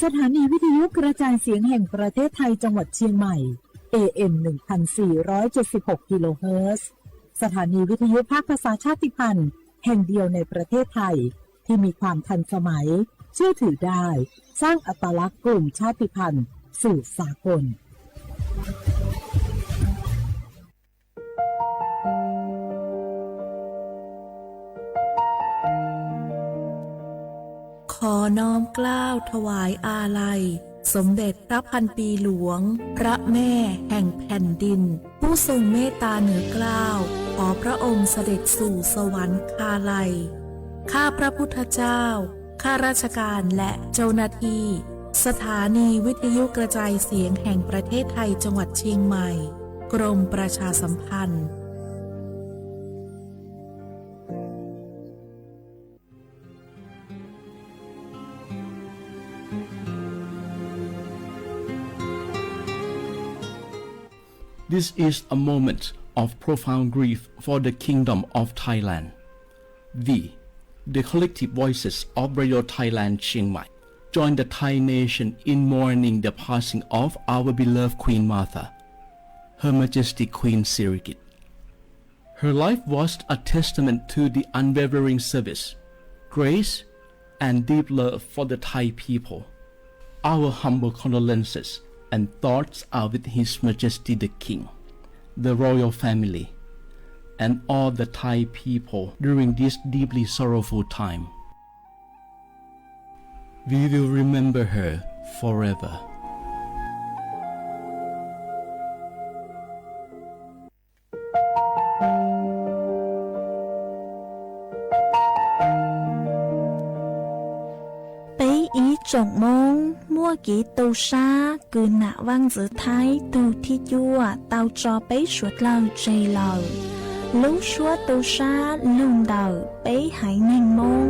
สถานีวิทยุกระจายเสียงแห่งประเทศไทยจังหวัดเชียงใหม่ เอ เอ็ม หนึ่งพันสี่ร้อยเจ็ดสิบหก กิโลเฮิรตซ์ สถานีวิทยุภาคภาษาชาติพันธุ์แห่งเดียวในประเทศไทย ที่มีความทันสมัย เชื่อถือได้ สร้างอัตลักษณ์กลุ่มชาติพันธุ์สู่สากล ขอน้อมเกล้าถวายอาลัย สมเด็จพระพันปีหลวง พระแม่แห่งแผ่นดิน ผู้ทรงเมตตาเหนือเกล้า ขอพระองค์เสด็จสู่สวรรคาลัย ข้าพระพุทธเจ้า ข้าราชการและเจ้าหน้าที่ สถานีวิทยุกระจายเสียงแห่งประเทศไทยจังหวัดเชียงใหม่ กรมประชาสัมพันธ์ This is a moment of profound grief for the Kingdom of Thailand. We, the collective voices of Radio Thailand Chiang Mai, join the Thai nation in mourning the passing of our beloved Queen Mother, Her Majesty Queen Sirikit. Her life was a testament to the unwavering service, grace, and deep love for the Thai people. Our humble condolences and thoughts are with His Majesty the King, the royal family, and all the Thai people during this deeply sorrowful time. We will remember her forever. 北一总盟 muaj kev tu sab kws nam vaj ntxwv Thaib tug thib cuaj tau tso peb suav dlawg tseg lawm. Lub suab tu sab lug ntawm peb haiv neeg Moob.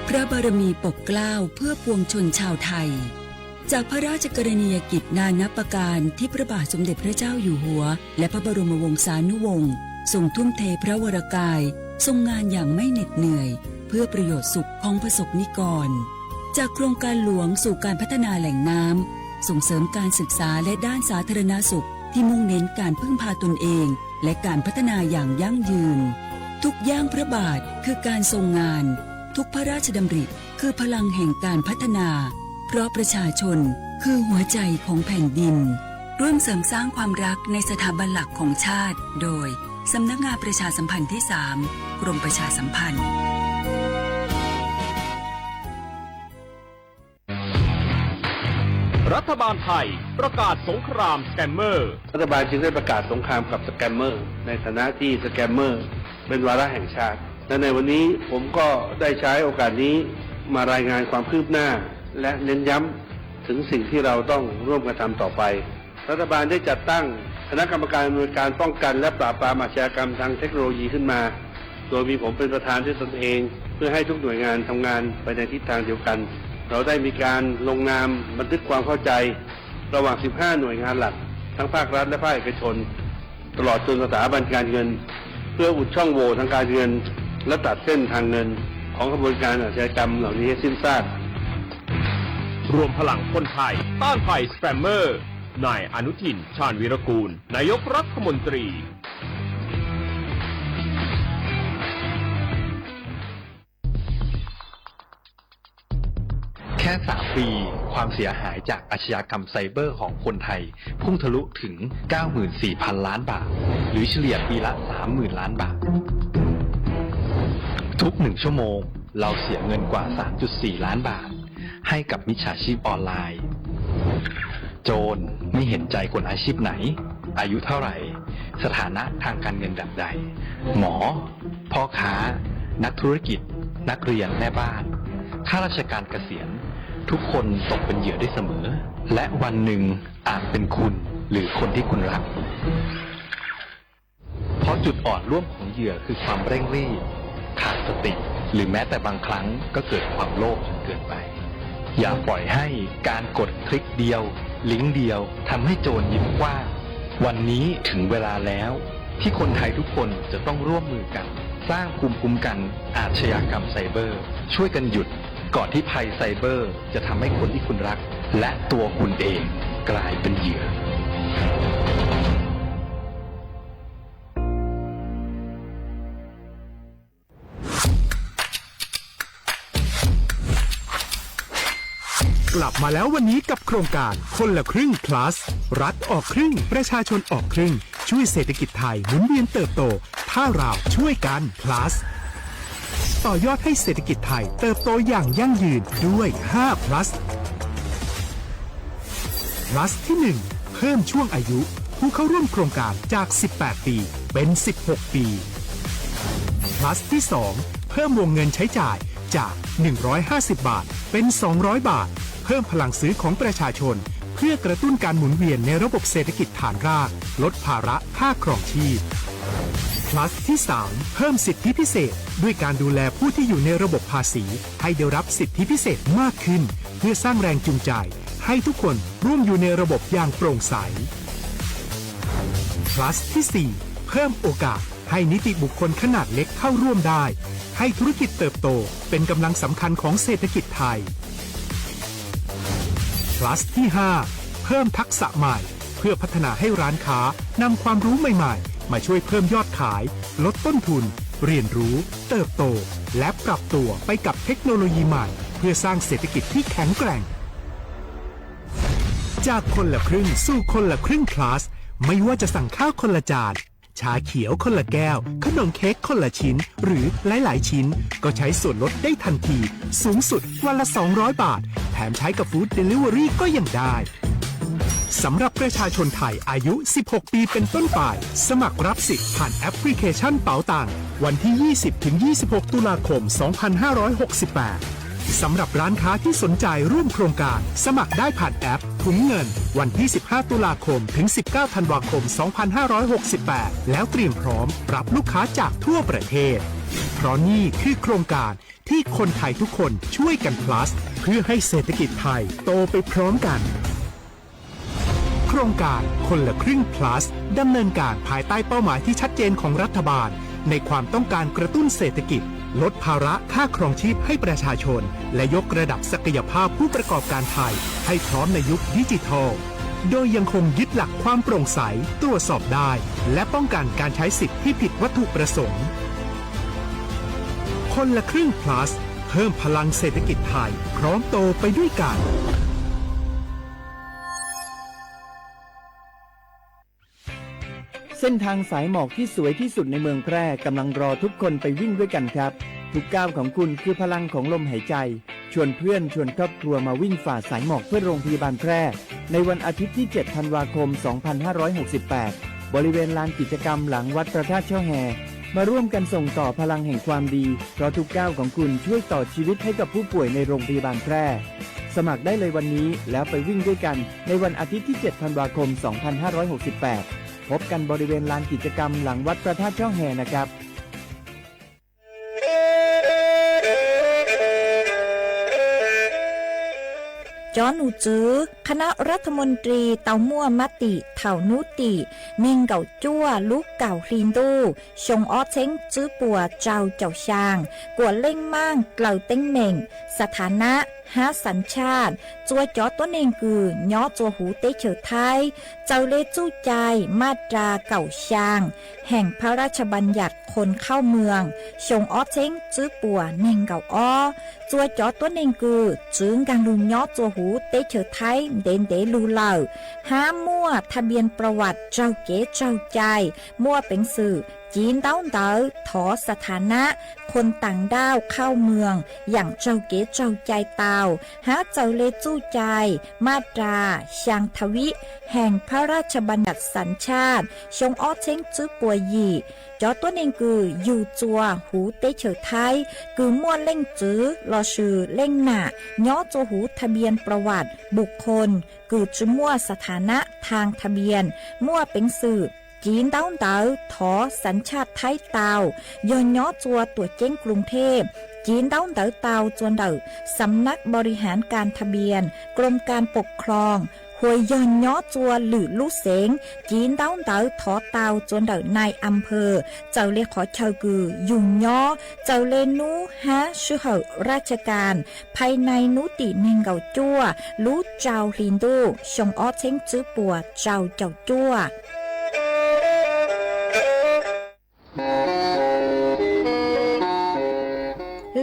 พระบารมีปกเกล้าเพื่อปวงชนชาวไทย จากพระราชกรณียกิจนานับประการที่พระบาทสมเด็จพระเจ้าอยู่หัว และพระบรมวงศานุวงศ์ทรงทุ่มเทพระวรกาย ทรงงานอย่างไม่เหน็ดเหนื่อย เพื่อประโยชน์สุขของประสบนิกร จากโครงการหลวงสู่การพัฒนาแหล่งน้ำ ส่งเสริมการศึกษาและด้านสาธารณสุขที่มุ่งเน้นการพึ่งพาตนเอง และการพัฒนาอย่างยั่งยืน ทุกย่างพระบาทคือการทรงงาน ทุกพระราชดำริคือพลังแห่งการพัฒนา เพราะประชาชนคือหัวใจของแผ่นดิน ร่วมเสริมสร้างความรักในสถาบันหลักของชาติ โดย สำนักงานประชาสัมพันธ์ที่สาม กรมประชาสัมพันธ์ รัฐบาลไทยประกาศสงครามสแกมเมอร์ รัฐบาลจึงได้ประกาศสงครามกับสแกมเมอร์ ในฐานะที่สแกมเมอร์เป็นวาระแห่งชาติ และในวันนี้ผมก็ได้ใช้โอกาสนี้มารายงานความคืบหน้า และเน้นย้ำถึงสิ่งที่เราต้องร่วมกันทำต่อไป รัฐบาลได้จัดตั้งคณะกรรมการอำนวยการป้องกันและปราบปรามอาชญากรรมทางเทคโนโลยีขึ้นมา โดยมีผมเป็นประธานด้วยตนเอง เพื่อให้ทุกหน่วยงานทำงานไปในทิศทางเดียวกัน เราได้มีการลงนามบันทึกความเข้าใจ ระหว่าง สิบห้า หน่วยงานหลัก ทั้งภาครัฐและภาคเอกชน ตลอดจนสถาบันการเงิน เพื่ออุดช่องโหว่ทางการเงิน และตัดเส้นทางเงินของขบวนการอาชญากรรมเหล่านี้ให้สิ้นซาก รวมพลังคนไทยต้านภัยสแกมเมอร์ นายอนุทิน ชาญวีรกูล นายกรัฐมนตรี แค่ สาม ปี ความเสียหายจากอาชญากรรมไซเบอร์ของคนไทย พุ่งทะลุถึง เก้าหมื่นสี่พัน ล้านบาท หรือเฉลี่ยปีละ สามหมื่น ล้านบาท ทุกหนึ่งชั่วโมง เราเสียเงินกว่า สามจุดสี่ ล้านบาท ให้กับมิจฉาชีพออนไลน์ โจรไม่เห็นใจคนอาชีพไหน อายุเท่าไหร่ สถานะทางการเงินแบบใด หมอ พ่อค้า นักธุรกิจ นักเรียน แม่บ้าน ข้าราชการเกษียณ ทุกคนตกเป็นเหยื่อได้เสมอ และวันหนึ่งอาจเป็นคุณหรือคนที่คุณรัก เพราะจุดอ่อนร่วมของเหยื่อคือความเร่งรีบ ขาดสติ หรือแม้แต่บางครั้งก็เกิดความโลภจนเกินไป อย่าปล่อยให้การกดคลิกเดียว ลิงก์เดียวทำให้โจรยิ้มกว้าง วันนี้ถึงเวลาแล้ว ที่คนไทยทุกคนจะต้องร่วมมือกันสร้างภูมิคุ้มกันอาชญากรรมไซเบอร์ ช่วยกันหยุดก่อนที่ภัยไซเบอร์จะทำให้คนที่คุณรักและตัวคุณเองกลายเป็นเหยื่อ กลับมาแล้ววันนี้กับโครงการคนละครึ่ง plus รัฐออกครึ่ง ประชาชนออกครึ่ง ช่วยเศรษฐกิจไทยหมุนเวียนเติบโต ถ้าเราช่วยกัน plus ต่อยอดให้เศรษฐกิจไทยเติบโตอย่างยั่งยืนด้วย ห้า plus plus ที่ หนึ่ง เพิ่มช่วงอายุผู้เข้าร่วมโครงการจาก สิบแปด ปี เป็น สิบหก ปี plus ที่ สอง เพิ่มวงเงินใช้จ่ายจาก หนึ่งร้อยห้าสิบ บาท เป็น สองร้อย บาท เพิ่มพลังซื้อของประชาชน เพื่อกระตุ้นการหมุนเวียนในระบบเศรษฐกิจฐานราก ลดภาระค่าครองชีพ plus ที่ สาม เพิ่มสิทธิพิเศษ ด้วยการดูแลผู้ที่อยู่ในระบบภาษี ให้ได้รับสิทธิพิเศษมากขึ้น เพื่อสร้างแรงจูงใจ ให้ทุกคนร่วมอยู่ในระบบอย่างโปร่งใส plus ที่ สี่ เพิ่มโอกาสให้นิติบุคคลขนาดเล็กเข้าร่วมได้ ให้ธุรกิจเติบโตเป็นกำลังสำคัญของเศรษฐกิจไทย plus ที่ ห้า เพิ่มทักษะใหม่ เพื่อพัฒนาให้ร้านค้านำความรู้ใหม่ๆ มาช่วยเพิ่มยอดขาย ลดต้นทุน เรียนรู้ เติบโต และปรับตัวไปกับเทคโนโลยีใหม่ เพื่อสร้างเศรษฐกิจที่แข็งแกร่ง จากคนละครึ่งสู่คนละครึ่ง plus ไม่ว่าจะสั่งข้าวคนละจาน ชาเขียวคนละแก้ว ขนมเค้กคนละชิ้น หรือหลายๆ ชิ้น ก็ใช้ส่วนลดได้ทันที สูงสุดวันละ สองร้อย บาท แถมใช้กับ Food Delivery ก็ยังได้ สำหรับประชาชนไทยอายุ สิบหก ปีเป็นต้นไป สมัครรับสิทธิ์ผ่านแอปพลิเคชันเป๋าตัง วันที่ ยี่สิบ ถึง ยี่สิบหก ตุลาคม สองพันห้าร้อยหกสิบแปด สำหรับร้านค้าที่สนใจร่วมโครงการ สมัครได้ผ่านแอปถุงเงิน วันที่ สิบห้า ตุลาคม ถึง สิบเก้า ธันวาคม สองพันห้าร้อยหกสิบแปด แล้วเตรียมพร้อมรับลูกค้าจากทั่วประเทศ เพราะนี่คือโครงการที่คนไทยทุกคนช่วยกัน plus เพื่อให้เศรษฐกิจไทยโตไปพร้อมกัน โครงการคนละครึ่ง plus ดำเนินการภายใต้เป้าหมายที่ชัดเจนของรัฐบาล ในความต้องการกระตุ้นเศรษฐกิจ ลดภาระค่าครองชีพให้ประชาชน และยกระดับศักยภาพผู้ประกอบการไทย ให้พร้อมในยุคดิจิทัล โดยยังคงยึดหลักความโปร่งใส ตรวจสอบได้ และป้องกันการใช้สิทธิ์ที่ผิดวัตถุประสงค์ คนละครึ่ง plus เพิ่มพลังเศรษฐกิจไทย พร้อมโตไปด้วยกัน เส้นทางสายหมอกที่สวยที่สุดในเมืองแพร่กำลังรอทุกคนไปวิ่งด้วยกันครับ ทุกก้าวของคุณคือพลังของลมหายใจ ชวนเพื่อนชวนครอบครัวมาวิ่งฝ่าสายหมอกเพื่อโรงพยาบาลแพร่ ในวันอาทิตย์ที่ เจ็ด ธันวาคม สองพันห้าร้อยหกสิบแปด บริเวณลานกิจกรรมหลังวัดพระธาตุช่อแฮ มาร่วมกันส่งต่อพลังแห่งความดี เพราะทุกก้าวของคุณช่วยต่อชีวิตให้กับผู้ป่วยในโรงพยาบาลแพร่ สมัครได้เลยวันนี้แล้วไปวิ่งด้วยกันในวันอาทิตย์ที่ เจ็ด ธันวาคม สองพันห้าร้อยหกสิบแปด พบกันบริเวณลานกิจกรรมหลังวัดพระธาตุช่อแฮนะครับ Cov num txwv คณะรัฐมนตรี tau muaj mab tim thaum hnub tim neeg nkaum cuaj lub kaum hli ntuj xyoo ob txheeb tswb puas rau caum xyaa, kuam leej maaj dlaws teeb meem, สถานะ hab สัญชาติ txua cov tuab neeg kws nyob txua huv teb chaws Thaib, txaws le txuj cai maj ras kaum xyaa แห่งพระราชบัญญัติคนเข้าเมือง xyoo ob txheeb tswb puas neeg nkaum ob, txua cov tuab neeg kws txwv nkaag lug nyob txua huv teb chaws Thaib ntev ntev lug lawm, hab muaj ทะเบียนประวัติ raug kev raug cai, muaj peev xwm civ ntaub ntawv thov สถานะ คนต่างด้าวเข้าเมือง yaam raug kev raug cai tau, hab txaws le txuj cai maj ras xyaa ทวีต แห่งพระราชบัญญัติสัญชาติ xyoo ob txheeb tswb puas yim. Cov tuab neeg kws yug txua huv teb chaws Thaib kws muaj leej txwv lossis leej nam nyob txua huv ทะเบียนประวัติ บุคคล kws tsi muaj สถานะ ทางทะเบียน, muaj peev xwm civ ntaub ntawv thov สัญชาติไทย tau, yog nyob txua tuam ceeb กรุงเทพ, civ ntaub ntawv tau txua ntawm สำนักบริหารการทะเบียน กรมการปกครอง, uas yog nyob txua lwm lub xeev, civ ntaub ntawv thov tau txua ntawm nai am phawm, txawm le qhov chaw kws yug nyob, txawm le nub hab sij hawm raj tsha kas, phais nai nub tim neeg nkaum cuaj lub rau hli ntuj xyoo ob txheeb tswb puas rau caum cuaj.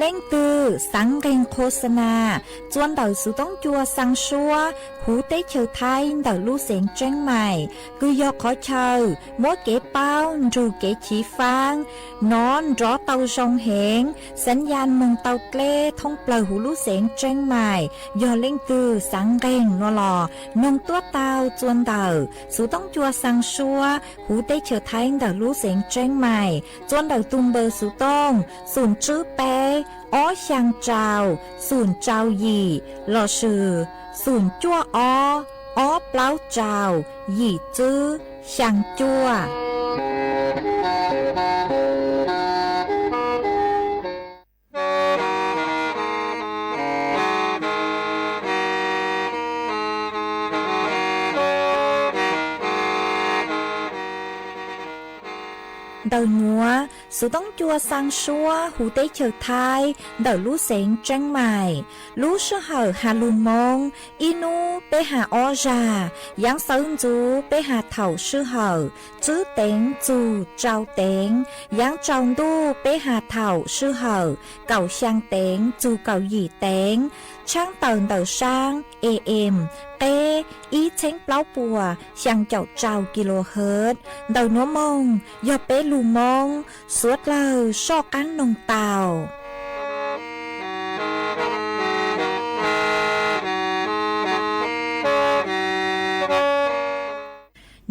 Leej twg xaav nqeeg qho xa nas txua ntawm xuv toob cua xaa suab huv teb chaws Thaib ntawm lub xeev Tseeb Mais, kws yog qhov chaw muab kev paub nrug kev chiv faab nov nrov tau zoo heev, xaav yaj moog tau dleb thoob plawg huv lub xeev Tseeb Mais. Yog leej twg xaav nqeeg nuav los noog tuab tau txua ntawm xuv toob cua xaa suab huv teb chaws Thaib ntawm lub xeev Tseeb Mais txua ntawm tug npawb xuv tooj xum tswb peb ob xyaa rau xum rau yim lossis xum cuaj ob ob plaub rau yim tswb xyaa cuaj. Ntawm nuav, xuv toob cua xaa suab huv teb chaws Thaib ntawm lub xeev Tseeb Mais, lub sij hawm has lug Moob, ib nub peb has ob zag, yaav xawv ntxuv peb has thaum sij hawm tswb teev txug rau teev, yaav tsaus ntuj peb has thaum sij hawm kaum xyaa teev txug kaum yim teev, tshaab tawm ntawm saab A M qeb ib txheeb plaub puas xyaa caum rau kilohertz. Ntawm nuav moog yog peb lug Moob, suav dlawg soj qaab noog tau.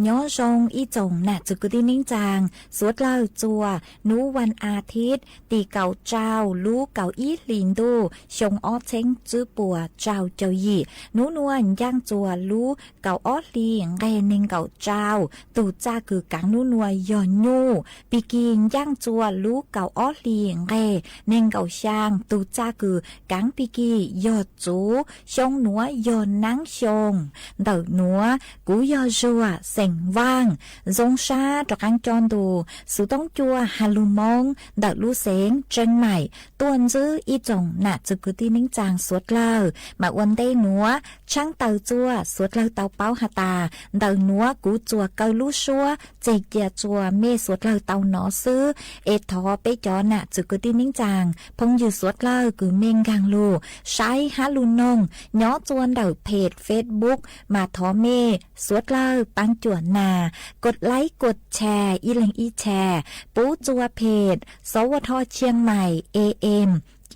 Nyob zoo ib tsoom nam txwv kwv tij neej tsaa, suav dlawg txua nub vas a thiv tim kaum rau lub kaum ib hli ntuj xyoo ob txheeb tswb puas rau caum yim. Nub nuav ncaaj txua lub kaum ob hli nqeg neeg nkaum rau. Tug txaj kws kaav nub nuav yog nyuj, pig kig ncaaj txua lub kaum ob hli nqeg neeg nkaum xyaa. Tug txaj kws kaav pig kig yog txuv, xyoo nuav yog naab xyoo. Ntawm nuav kuv yog Zuag xeem Vaaj, zoo sab rov qaab coj ntu xuv toob cua has lug Moob ntawm lub xeev Tseeb Mais tuaj ntsib ib tsoom nam txwv kwv tij neej tsaa suav dlawg. Mas ua ntej nuav tshaab tawm txua suav dlawg tau paub has tas ntawm nuav kuv txuas kaw lub suab txeg cia txua mej suav dlawg tau nov xwb. Es thov peb cov nam txwv kwv tij neej tsaa phooj ywg suav dlawg kws mej nkaag lug saib hab lug noog nyob txua ntawm phem Facebook, mas thov mej suav dlawg paab cuam nas, kos laib kos tshas ib leeg ib tshas, pub txua phem Sov Ua Dho Tshiab Mais A M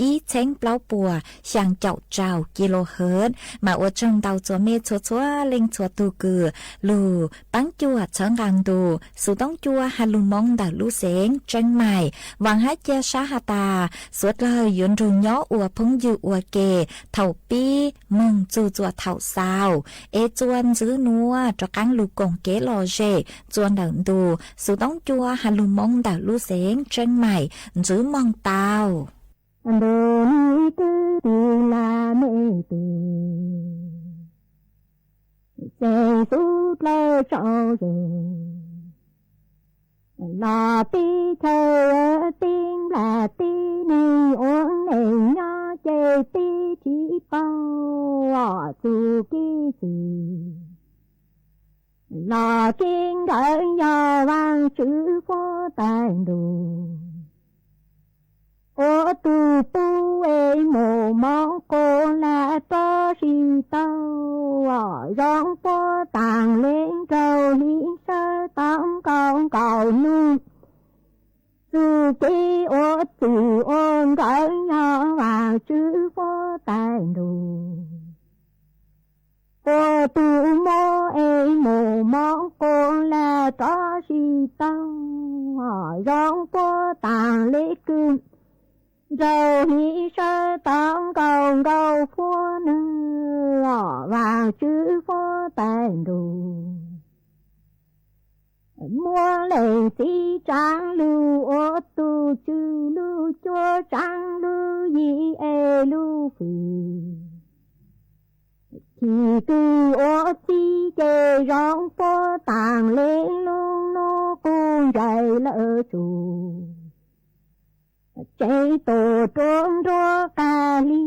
ib txheeb plaub puas xyaa caum rau kilohertz. Mas ua tsaug ntau txua mej txhua txhua leej txhua tug kws lug paab cuam txhawb nqaa ntu xuv toob cua has lug Moob ntawm lub xeev Tseeb Mais. Vaam hab ca sab has tas suav dlawg yuav nrug nyob ua phooj ywg ua ke thaum pib moog txug txua thaum xaus. Es txua ntsib nuav rov qaab lug koom kev lom zem txua ntawm ntu xuv toob cua has lug Moob ntawm lub xeev Tseeb Mais ntsib moog tau. Ntuj ni twb tig lam me tes, xeem xub dlawg tsaus zes, los teb chaws teb nplaj teb neeg ua neej nyob ces peb tsis paub txuj kev txwv. Los kev nkawd yog Vaajtswv huab tais ntuj, ua tug pub es muaj moov qub lam rov sib tau, zoo puab taag le nraug hli sawv tau nkaus nkaus nub. Txuj kev ua txwv ua nkawd yog Vaajtswv huab tais ntuj, ua tug muab es muaj moov qub lam rov sib tau, zoo puab taag le kws nraug hli sawv tau nkaus nkaus huab nwg, Vaajtswv huab tais ntuj. Muab leej txiv tsaam lug ua tug tswv lug cuab tsaam lug yim es lug hwm, Chim kws ua txij ces zoo puag taag le lub nub quj ntsais lawm tsum. Tsev tus ruab nruab qab hli,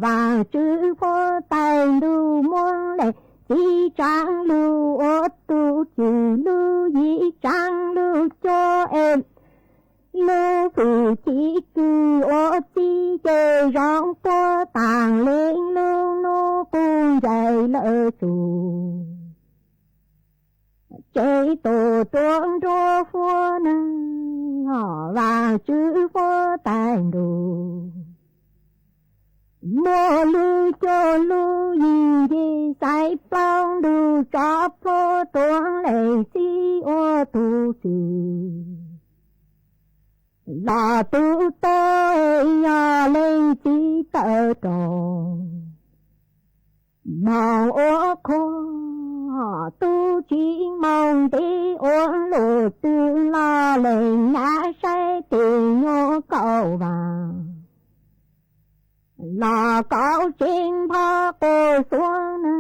Vaajtswv huab tais ntuj muab leej txiv tsaab lug ua tug cwm lub yim tsaab lug cuab es lub fwm chim kws ua txij ces zoo puag taag le lub nub quj ntsais lawm tsum. Tsev tus ruab nruab huab na, Vaajtswv huab tais ntuj, muaj lub cuab lub yig nce xaiv plaub ntug tsov pluag tuav leej txiv ua tug tswm. Los tub tuab yog leej txiv tawm rau, moog ua qhua tub tsi moog ntev ua luj twg los leej nab saib tes nyuam kaum vaag. Los kaum tsev npho quas xuav na,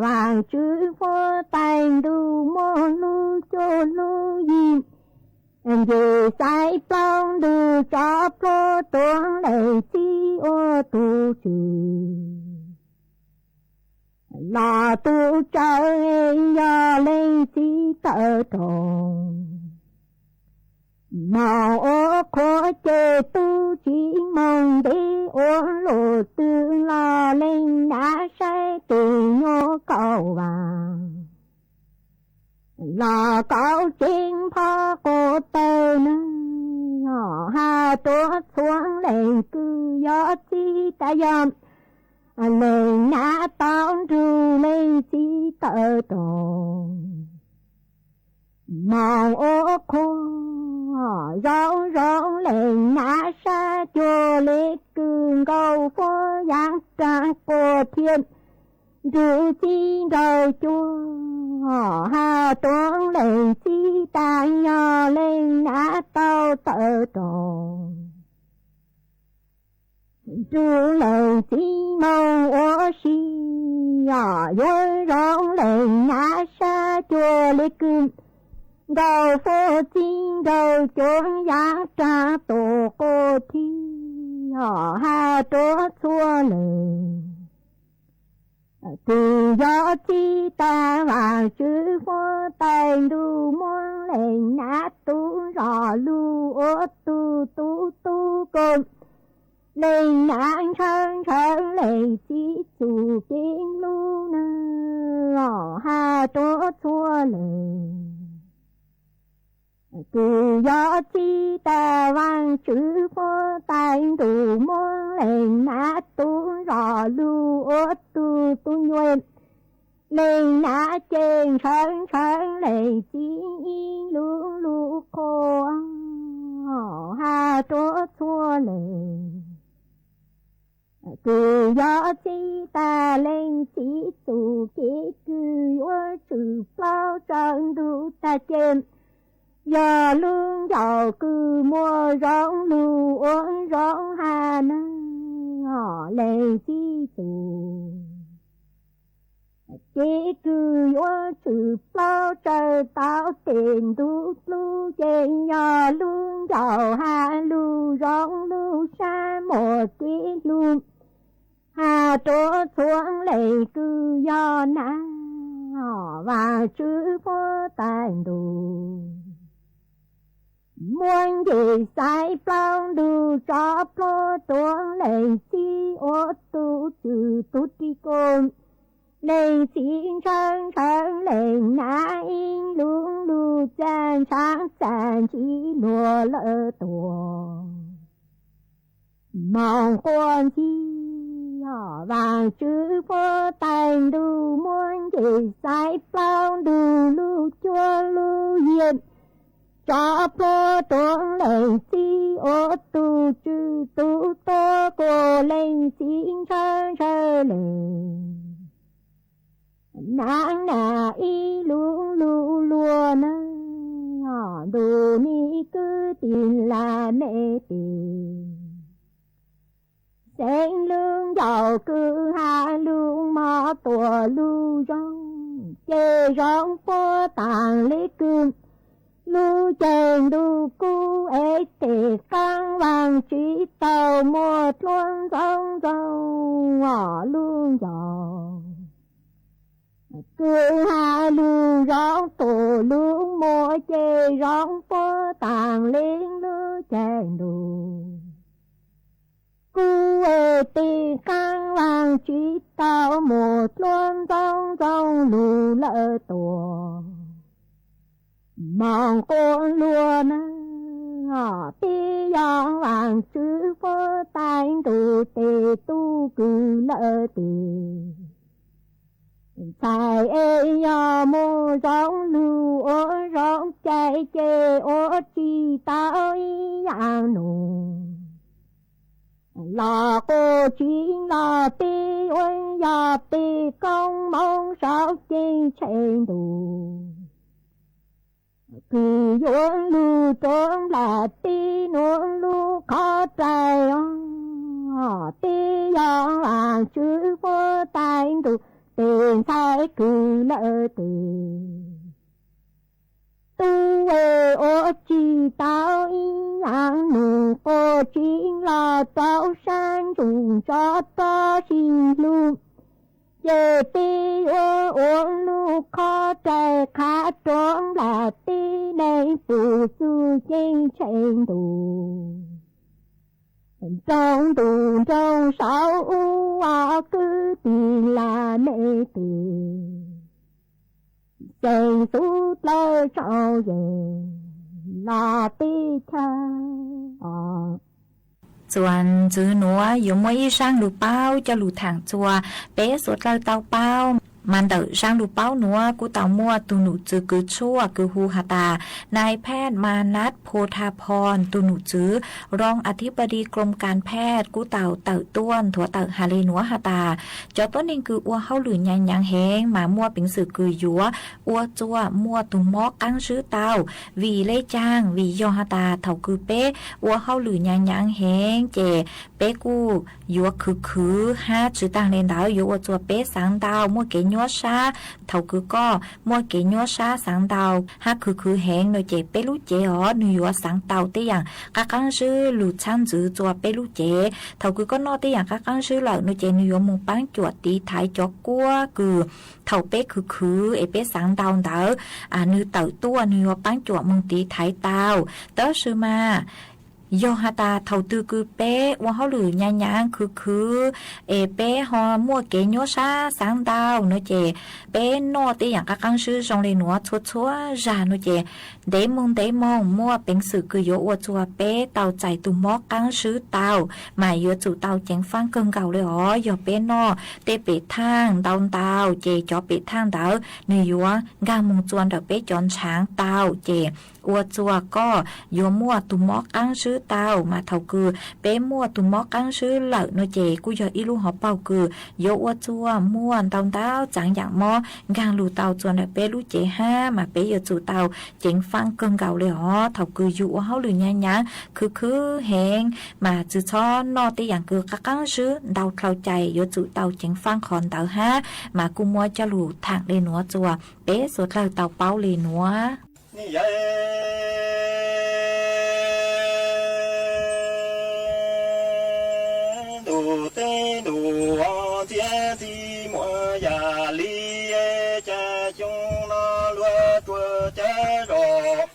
Vaajtswv huab tais ntuj muaj lub cuab lub yig nce xaiv plaub ntug tsov pluag tuav leej txiv ua tug tswm. Los tub tsawv yog leej txiv tawm rau, moog ua qhua ces tub tsi moog ntev ua luj twg los leej nab saib tes nyuam kaum vaag. Los kaum tsev npho quas tawg na, hab ruav txhua leej kws yog txij tas yog leej nab tau nrug leej txiv tawm rau, moog ua qhua zoo zoo leej nab sab cuag le kws nkaus huab yaaj raag quas thiab nrug txij nraug cuab, hab ruav leej txij tas yog leej nab tau tawm rau, nrug leej txiv moog ua si, yuav zoo leej nab sab cuag le kws nkaus huab txij nraug cuab yaaj raag tus quas thiab hab ruav txhua leej. Kws yog txij tas Vaajtswv huab tais ntuj muab leej nab tub zos lug ua tug tub tub kws leej nab ntshaw ntshaw leej txiv txuj kev lub na, hab ruav txhua leej. Kws yog txij tas Vaajtswv huab tais ntuj muab leej nab tub zos lug ua tug tub nyuas, leej nab ces ntshaw ntshaw leej txiv ib lub lub qhua, hab ruav txhua leej. Kws yog txij tas leej txiv txuj kev kws yuav tshwm plaub tsawv ntug tag ces, yog lub ncauj kws muaj zoo lug ua zoo hab na, leej txiv txuj kev kws yuav tshwm plaub tsawv tau tes ntuj dlub ces yog lub ncauj hab lug zoo lub sab muaj kev lug, hab ruav txhua leej kws yog nab Vaajtswv huab tais ntuj muab nce xaiv plaub ntug tsov pluag tuav leej txiv ua tug tswm tub ri kos, leej txiv ntshaw ntshaw leej nab ib lub lub txaj ntshav txaj ntsig luag lawm tuaj. Moog quas ntxig, Vaajtswv huab tais ntuj muab nce xaiv plaub ntug lub cuab lub yig, tsov pluag tuav leej txiv ua tug tswm tub tuab kos, leej txiv ntshaw ntshaw leej nab nab ib lub lub luag na, ntuj nim kwv tij laj mej tes. Tseeb lub ncauj kwv ha lub mob tuam lub zoo, ces zoo puag tas li kwv lub caij ntuj kuj es tes qaab vaaj tsi tau muaj dluab ntxoov ntxoo os lub ncauj. Kwv ha lub zoo tuam lub muaj ces zoo puag tas li lub caij ntuj kuj es tes qaab vaaj tsi tau muaj dluab ntxoov ntxoo lug lawm tuaj. Moos quas luag na, peb yog vaaj tswv puag tais ntuj tes tub kwv lawm tes. Ntxhais es yog muaj zoo lug ua zoo cai ces ua tsi tau ib yaam nus. Los quas tsi los peb ua yog peb koob moov saum ceeb tsheej ntuj. Kws yuav lug rua nplam teb nuav lub qhov rai os, peb yog vaaj tswv puag tais ntuj tes ntxhais kws lawm tes. Tub es ua tsi tau ib yaam nus quas tsi los rau sab ntsuj ntsov rov sib hlub. Ces peb yuav ua lub qhov rai qha rua nplam teb neeg puj xwb ceeb tsheej ntuj. Nroo ntuj nroo saum ub os kwv tij laj mej tes. Xeeb xub dlawb tsaus yees los peb chaw os. Txuas ntxiv nuav yuav muaj ib zaaj lug paub coj lug thaam txuas peb suav dlawg tau paub. Mas ntawm zaaj lug paub nuav kuj tau muaj tug num txwv kws tshuaj kws hu has tas Nais Phaj Ma Nab Phu Tha Phon, tug num txwv Rong Athibadi Krom Kaam Phaj kuj tau tawm tuaj nthuav tawm has le nuav has tas, cov tuab neeg kws ua hauj lwm nyav nyaav heev mas muaj peev xwm kws yuav ua txuas muaj tug mob qaab zwb tau. Vim le caag? Vim yog has tas thaum kws peb ua hauj lwm nyav nyaav heev ces peb kuj yuav khwv khwv hab tsi taag le ntawd yuav ua txuas peb xaav ntau muaj kev nyuab sab. Thaum kws koj muaj kev nyuab sab xaav ntau hab khwv khwv heev no ces peb lub cev os nwg yuav xaav tau tej yaam qaab qaab zwb lug txhab ntxwv txuas peb lub cev. Thaum kws koj noj tej yaam qaab qaab zwb lawm no ces nwg yuav moog paab cuam tiv thaiv cov kuab kws thaum peb khwv khwv es peb xaav ntau ntawd, nwg tawm tuaj nwg yuav paab cuam moog tiv thaiv tau. Tab sis mas yog has tas thaum twg kws peb ua hauj lwm nyav nyaav khwv khwv es peb ho muaj kev nyuab sab xaav ntau no ces peb noj tej yaam qaab qaab zwb zoo le nuav txhua txhua zag no ces ntev moog ntev moog muaj peev xwm kws yuav ua txuas peb tau txais tug mob qaab zwb tau, mas yuav tsum tau ceev faab kawg nkaus le os. Yog peb noj tej pem thaaj ntau ntau ces cov pem thaaj ntawd nwg yuav nkaag moog txuas nrawm peb cov ntshaav tau ces ua txuas koj yuav muaj tug mob qaab zwb tau. Mas thaum kws peb muaj tug mob qaab zwb lawm no ces kuj yog ib lub hauv paug kws yuav ua txuas muaj ntau ntau txaav yaam mob nkaag lug tau txuas nrawm peb lub cev hab, mas peb yuav tsum tau ceev faab kawg nkaus le os. Thaum kws yug ua hauj lwm nyav nyaav khwv khwv heev mas tsi txhob noj tej yaam kws qaab qaab zwb ntau dlhau cai, yuav tsum tau ceev faab qhov ntawd hab. Mas kuj muab coj lug thaam le nuav txuas peb suav dlawg tau paub le nuav. Ntuj teb ntuj ntxhiab ntxhi muaj yam li, cas xyoo no luag tuag cab zos.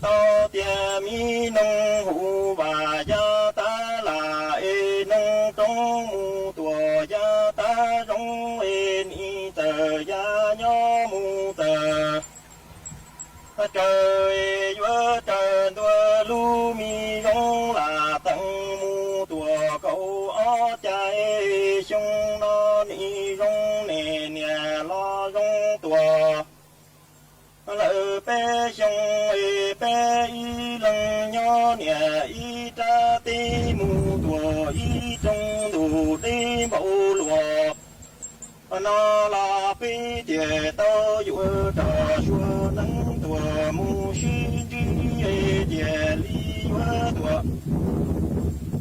Tau tias mi noog hu vas yaj tab lam es noog roob mus tuam yaj tab zoov es nim txawm yaj nyob mus txawm raws es yuav raws ntua lub mi zoov lam teev mus tuam kaum ob cai. Xyoo no nim zoo ne niam los zoo tuam lawm peb xyoo es peb ib leeg nyob niam ib rab teb mus tuam ib rooj ntuj deb npaum luas. No los peb tias tau yuav rog suav neeb tuam mus sib ntsib tias li yuav tuam.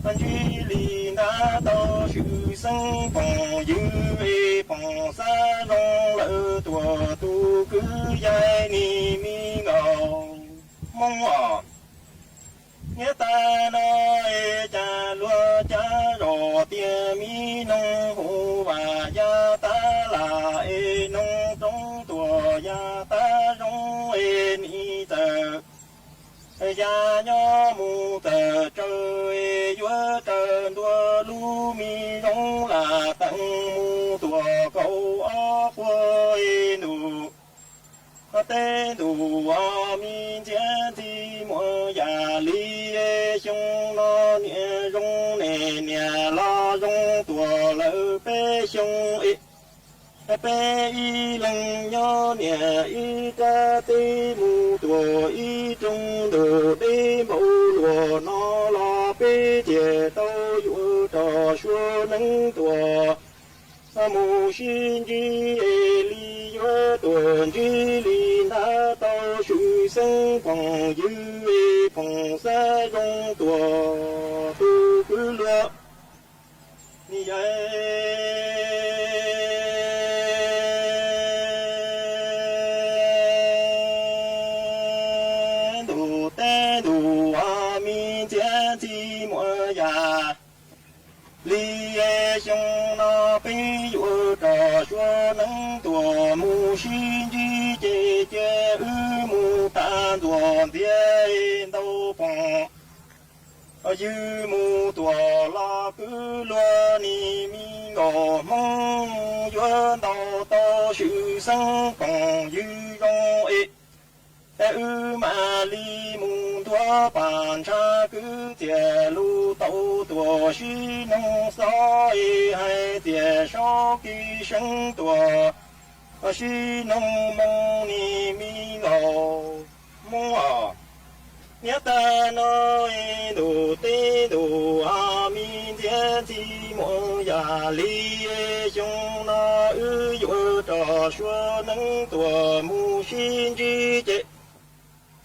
Ntsib li ntab tau swm xeeb phooj ywg es phooj xab zoo lawm tuaj tus kwv yawg ni me nkauj Hmoob os. Niaj tag no es cas luag cav zos tiag, me noog hu vas yaj tab lam es noog roob tuaj yaj tab zoo es nim txawm ya nyob mus tawm tsawv es yuav raws ntua lub me zoov lam teev mus tuaj kaum ob puag ntuj. Tej ntuj me ntxhiab ntxhi muaj yam li xyoo no niam zoo ne niam los zoo tuaj lawm peb xyoo es peb ib leeg nyob niam ib rab teb mus tuaj ib rooj ntug deb npaum luaj no los peb thiaj tau yuav rau suav neeb tuaj mus sib ntsib es li yuav tuaj ntsib li ntab tau swm xeeb phooj ywg es phooj xab zoo tuaj tus kwv luag ni yawg ntuj tej ntuj me ntxhiab ntxhi muaj yam li xyoo no peb yuav rau suav neeb tuaj mus sib ntsib ces cia wb mus tag ntuj ntxiag ntau phooj ywg mus tuaj los kwv luag ni me nkauj Hmoob yuav ntau tau swm xeeb phooj ywg zoo es wb mam li mus ntuav pam ntshav kwv txiaj lus tau tuaj sib noog xob es hais tias saub kis seev tuaj sib noog moo ni me nkauj Hmoob os. Niaj tag no ntuj teb ntuj me ntxhiab ntxhi muaj yam li xyoo no wb yuav rau suav neeb tuaj mus sib ntsib ces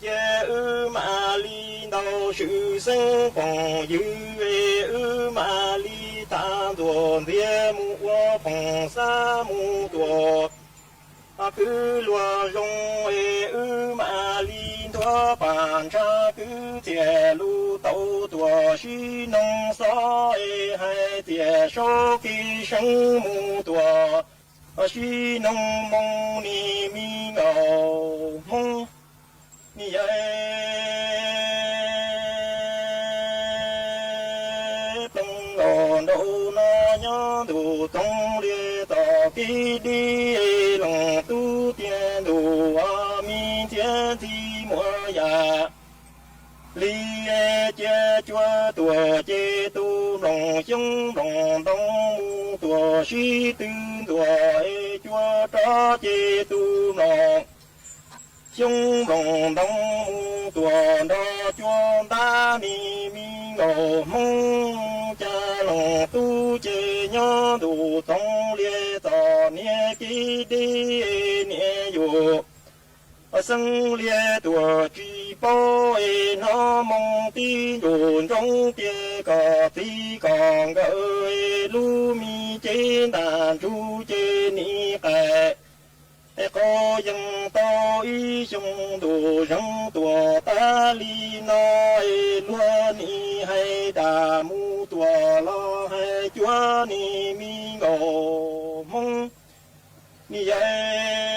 cia wb mam li ntau swm xeeb phooj ywg es wb mam li tag ntuj ntxiag mus ua phooj xab mus tuaj kwv luag zoo es wb mam li ntuav pam ntshav kwv txiaj lus tau tuaj sib noog xob es hais tias saub kis seev mus tuaj sib noog moo ni me nkauj Hmoob ni yawg ploog nkaus nraum no nyob ntuj toog lias txoj kev deb loos tub tiag ntuj me ntxhiab ntxhi muaj yam li cia cuab tuaj ces tus nploos xyoob nploos ntoo mus tuaj sib tw ntuaj es cuab rov ces tus nploos xyoob nploos ntoo mus tuaj nrog cuab ntab ni me nkauj Hmoob cas loos tub ces nyob ntuj toog lias txoj niag kev deb niam yus xeeb lias tuaj tsis paub es hnov moo tib ntsuj ntsoov tias koj txiv koj nkawm es lub me cev ntaj ntsug ces nim qais es qhov yeej tau ib xyoo ntuj zeeg tuaj tas li no es luag nim hais tas mus tuaj los hais cuab ni me nkauj Hmoob ni yawg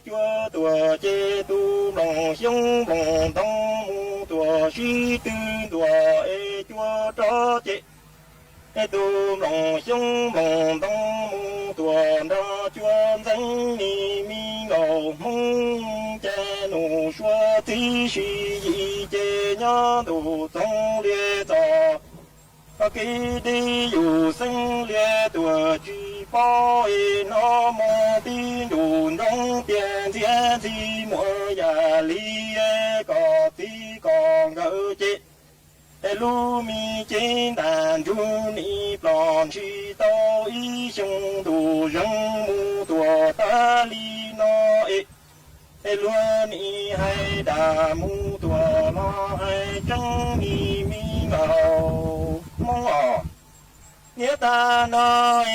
cuab tuaj ces tus nploos xyoob nploos ntoo mus tuaj sib tw ntuaj es cuab rov ces tus nploos xyoob nploos ntoo mus tuaj nrog cuab ntxeev ni me nkauj Hmoob ces nus suav txiv sib yim ces nyob ntuj toog lias txoj kev deb yus xeeb lias tuaj tsis paub es hnov moo tib ntsuj ntsoov tias ntxhiab ntxhi muaj yam li koj txiv koj nkawm ces es lub me cev ntaj ntsug nim ploj ntshis tau ib xyoo ntuj zeeg mus tuaj tas li no es es luag nim hais tas mus tuaj Hais tseeb ni me nkauj Hmoob os, niaj tag no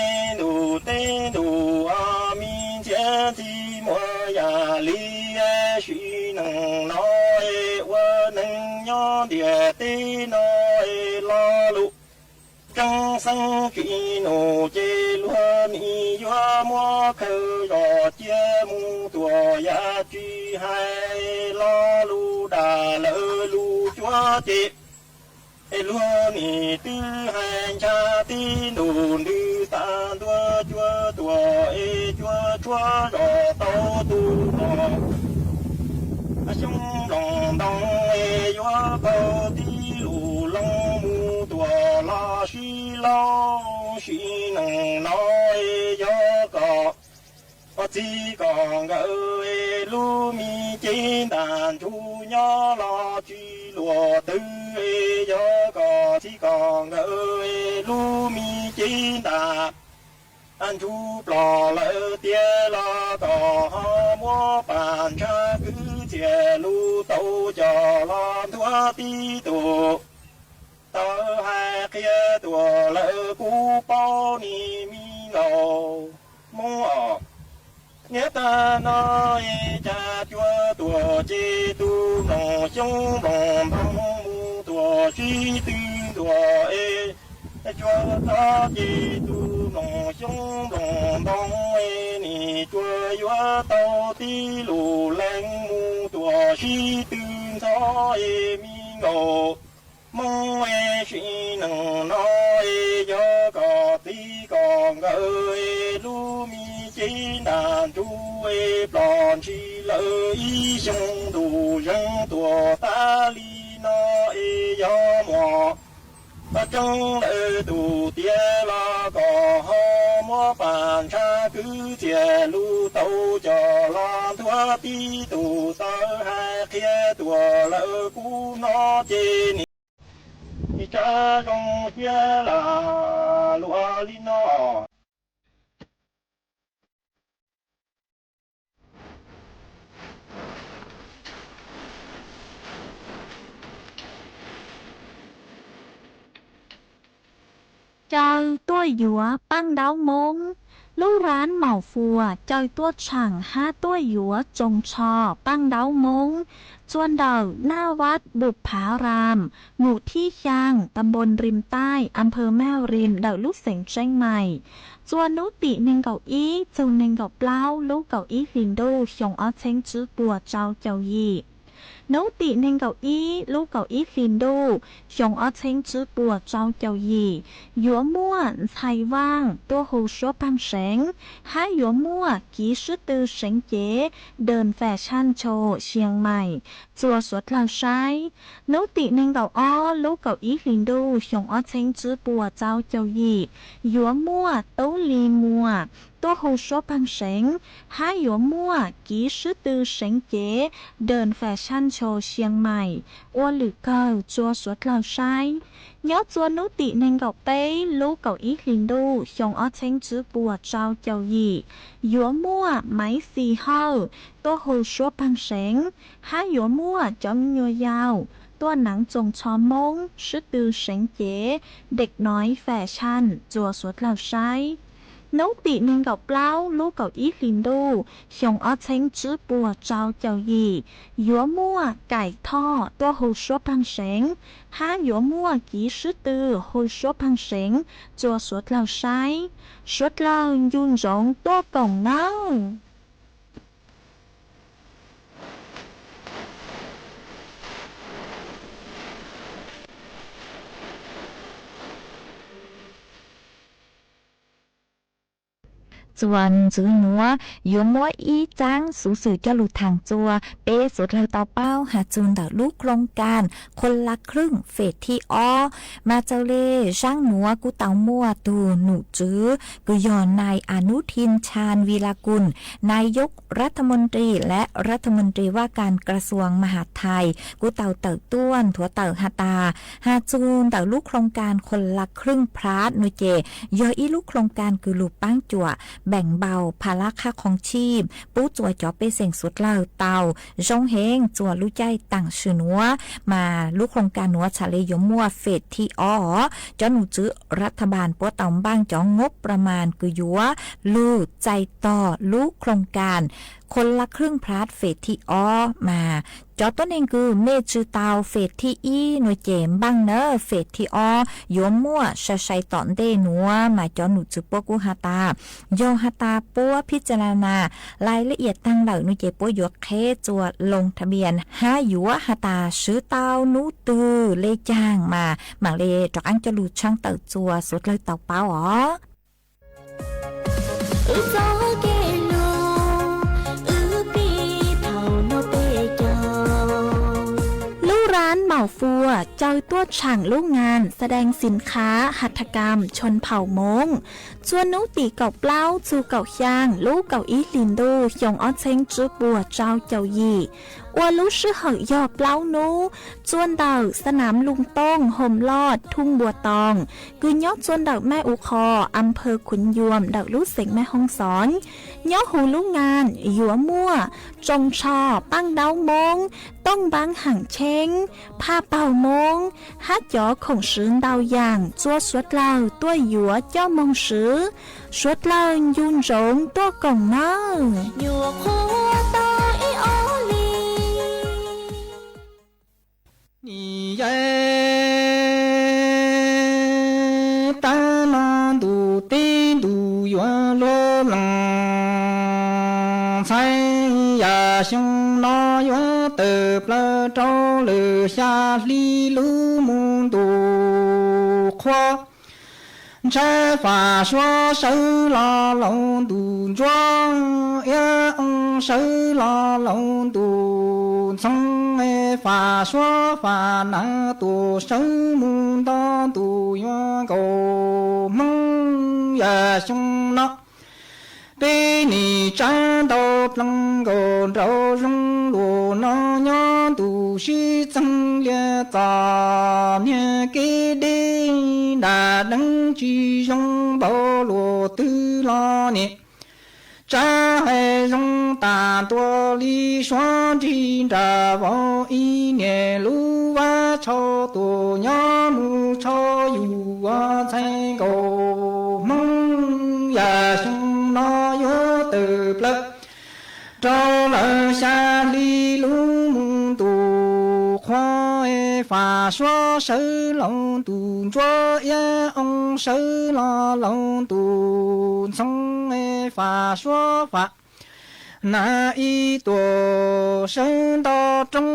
es ntuj teb ntuj o, me ntxhiab ntxhi muaj yam li, sim neej no es ua neeg nyob ntiaj teb no es lo lus tseeb xeeb tsis num ces luag nim yuav muab khawb zos cia mus tua yam tsis hais lo lus dag lawv lus cuav ces luag nim twb hais ntsha tib ntus ntws tas ntua cuav tuag es cuav tshuab zos tau tus no. Xyoob nploos ntoo es yuav kaug tib lus loo mus tuam los sib laub sim neej no es yog kom txij kom nkawm es lub me cev ntaj ntsug nyob los tsis luag twg es yog kom txij kom nkawm es lub me cev ntaj ntsug ploj lawm tiag los kom ho muab pam ntshav kwv txhiaj lus tau coj los nthuav tib tug tawv hais qhia tuaj lawm kuv paub ni me nkauj Hmoob os. Niaj tag no es cas cuav tuag ces tus nploos xyoob nploos ntoo mus tuam sib tw ntua es cuav txhob ces tus nploos xyoob nploos ntoo es nim cuav yuav tau tib lus leej mus tuam sib tw ntxhov es me nkauj Hmoob es sim neej no es yog kom txij kom nkawm es lub me cev ntaj ntsug es ploj ntshis lawm ib xyoo ntuj zeeg tuag tas li no es yog muaj tseeb lawm tus tiag los kom ho muab pam ntshav kwv txhiaj lus tau coj los nthuav tib tug tawv hais qhia tuaj lawm kuv hnov ces nim tsa zoo siab lam luaj li no. Caw tuaj yuav paj ntaub Hmoob. Lub rab maum fuas caw tuaj tshaam hab tuaj yuav tsoos tsho paj ntaub Hmoob txua ntawm Naj Vaj Pum Phav Ram, mus thib xyaa, ta npoo Rim Taij, a phawv Maj Rim ntawm lub xeev Tseeb Mais. Txua nub tim neeg nkaum ib txug neeg nkaum plaub lub kaum ib hlis ntuj xyoo ob txheeb tsib puas tsau caum yim. Nub tim neeg nkaum ib lub kaum ib hlis ntuj xyoo ob txheeb tsib puas tsau caum yim, yuav muaj ntxhais vaaj tuaj hu suab paag seev, hab yuav muaj kiv sib tw seev cev Dern Fashion Show Siang Mais txua suav dlawg saib. Nub tim neeg nkaum ob lub kaum ib hlis ntuj xyoo ob txheeb tsib puas tsau caum yim, yuav muaj Tub Lis Muas tuaj hu suab paag seev, hab yuav muaj kiv sib tw seev cev Dern Fashion Show Siang Mais ua lwm kawg txua suav dlawg saib. Nyob txua nub tim neeg nkaum peb lub kaum ib hlis ntuj xyoo ob txheeb tsib puas tsau caum yim, yuav muaj Maiv Xis Hawj tuaj hu suab paag seev, hab yuav muaj cov me nyuam yaus tuaj naav tsoos tsho Moob sib tw seev cev Dej Noiv Fashion txua suav dlawg saib. Nub tim neeg nkaum plaub lub kaum ib hlis ntuj xyoo ob txheeb tsib puas tsau caum yim, yuav muaj Kaim Thoj tuaj hu suab paag seev, hab yuav muaj kiv sib tw hu suab paag seev txua suav dlawg saib. Suav dlawg ncu ntsoov tuaj koom nawb. Txuas ntxiv nuav yuav muab ib tsaab xuv xwm coj lug thaam txua peb suav dlawg tau paub has txug ntawm lub khoos kaas คนละครึ่ง fas thib ob. Mas txawm le zaab nuav kuj tau muaj tug nom tswv kws yog nai Anuthin Chan Virakul, nai yug rav tha moon tris le rav tha moon tris vaj kaas kra xuas ma has thais kuj tau tawm tuaj nthuav tawm has tas, has txug ntawm lub khoos kaas คนละครึ่งพลัส nuav ces yog ib lub khoos kaas kws lug paab cuam peem npaus pha lab khab qhoo tshij pub txuas cov pej xeem suav dlawg tau zoo heev txuas lub caij taam sim nuav, mas lub khoos kas nuav txhaj le yuav muaj fem thib ob. Cov num tswv rav tha npas puab tau npaaj cov ngub pra mas kws yuav lug txais tog lub khoos kas khuv lab khwj phab fem thib ob mas cov tuab neeg kws mej tsw tau fem thib ib nuav ces npaaj nawb, fem thib ob yuav muaj sai sai tom ntej nuav mas cov num tswv puab kuj has tas yog has tas puab phib txa la nas lais la iam taag lawm nuav ces puab yuav qheb txuas loo tha npias hab yuav has tas swv tau nub twg le caag mas maam le rov qaab coj lug tshaab tawm txuas suav dlawg tau paub os. Lub rab Maum Fua caw tuaj tshaam lub ngas แสดงสินค้าหัตถกรรมชนเผ่าม้ง txhua nub tim kaum plaub txug kaum xyaa lub kaum ib hlis ntuj xyoo ob txheeb tswb puas rau caum yim, ua lub sij hawm yog plaub nub, txua ntawm สนามลุงโต้ง โฮมลอด ทุ่งบัวตอง kws nyob txua ntawm แม่อูคอ อำเภอขุนยวม ntawm lub xeev แม่ฮ่องสอน. Nyob huv lub ngas yuav muaj tsoos tsho, paaj daub Moob, tooj npaab haam tsheeb, phaj paug Moob hab cov khoom swv ntau yaam txua suav dlawg tuaj yuav coj moog swv. Suav dlawg ncu ntsoov tuaj koom nawb. Nyuam qhuav tau ib ob hlis, nim yog tav no ntuj teb ntuj yuav luag lees, ntxhais yam xyoo no yuav tawm plaws rau lawm xya hli lub moos ntuj qhua. Ntshav fam suav sawv los laus ntuj ntsuab, iab oo sawv los laus ntuj ntxhoo, fam suav fam nav tuaj sawv mus nto ntuj yuav nkaus Hmoob yam xyoo no. Peb nim tsav ntau plees nkaus nraum zoov luas no nyob ntuj sib txeeg lias txom niag kev deb, nram deev tsis zoo npaum luas twg los nim tsav hais zoo tas ntua li. Suav nrig nram vauv ib niam lub vab tshau tuaj nyob mus tshau yus ua ntxhais nkaus Hmoob yam xyoo no yuav tawm plaws rau lawm xya hli lub moos ntuj qhua. Fam suav sawv laus ntuj ntsuab, iab oo sawv los laus ntuj ntxhoo, fam suav fam nav ib tuaj sawv nto rooj.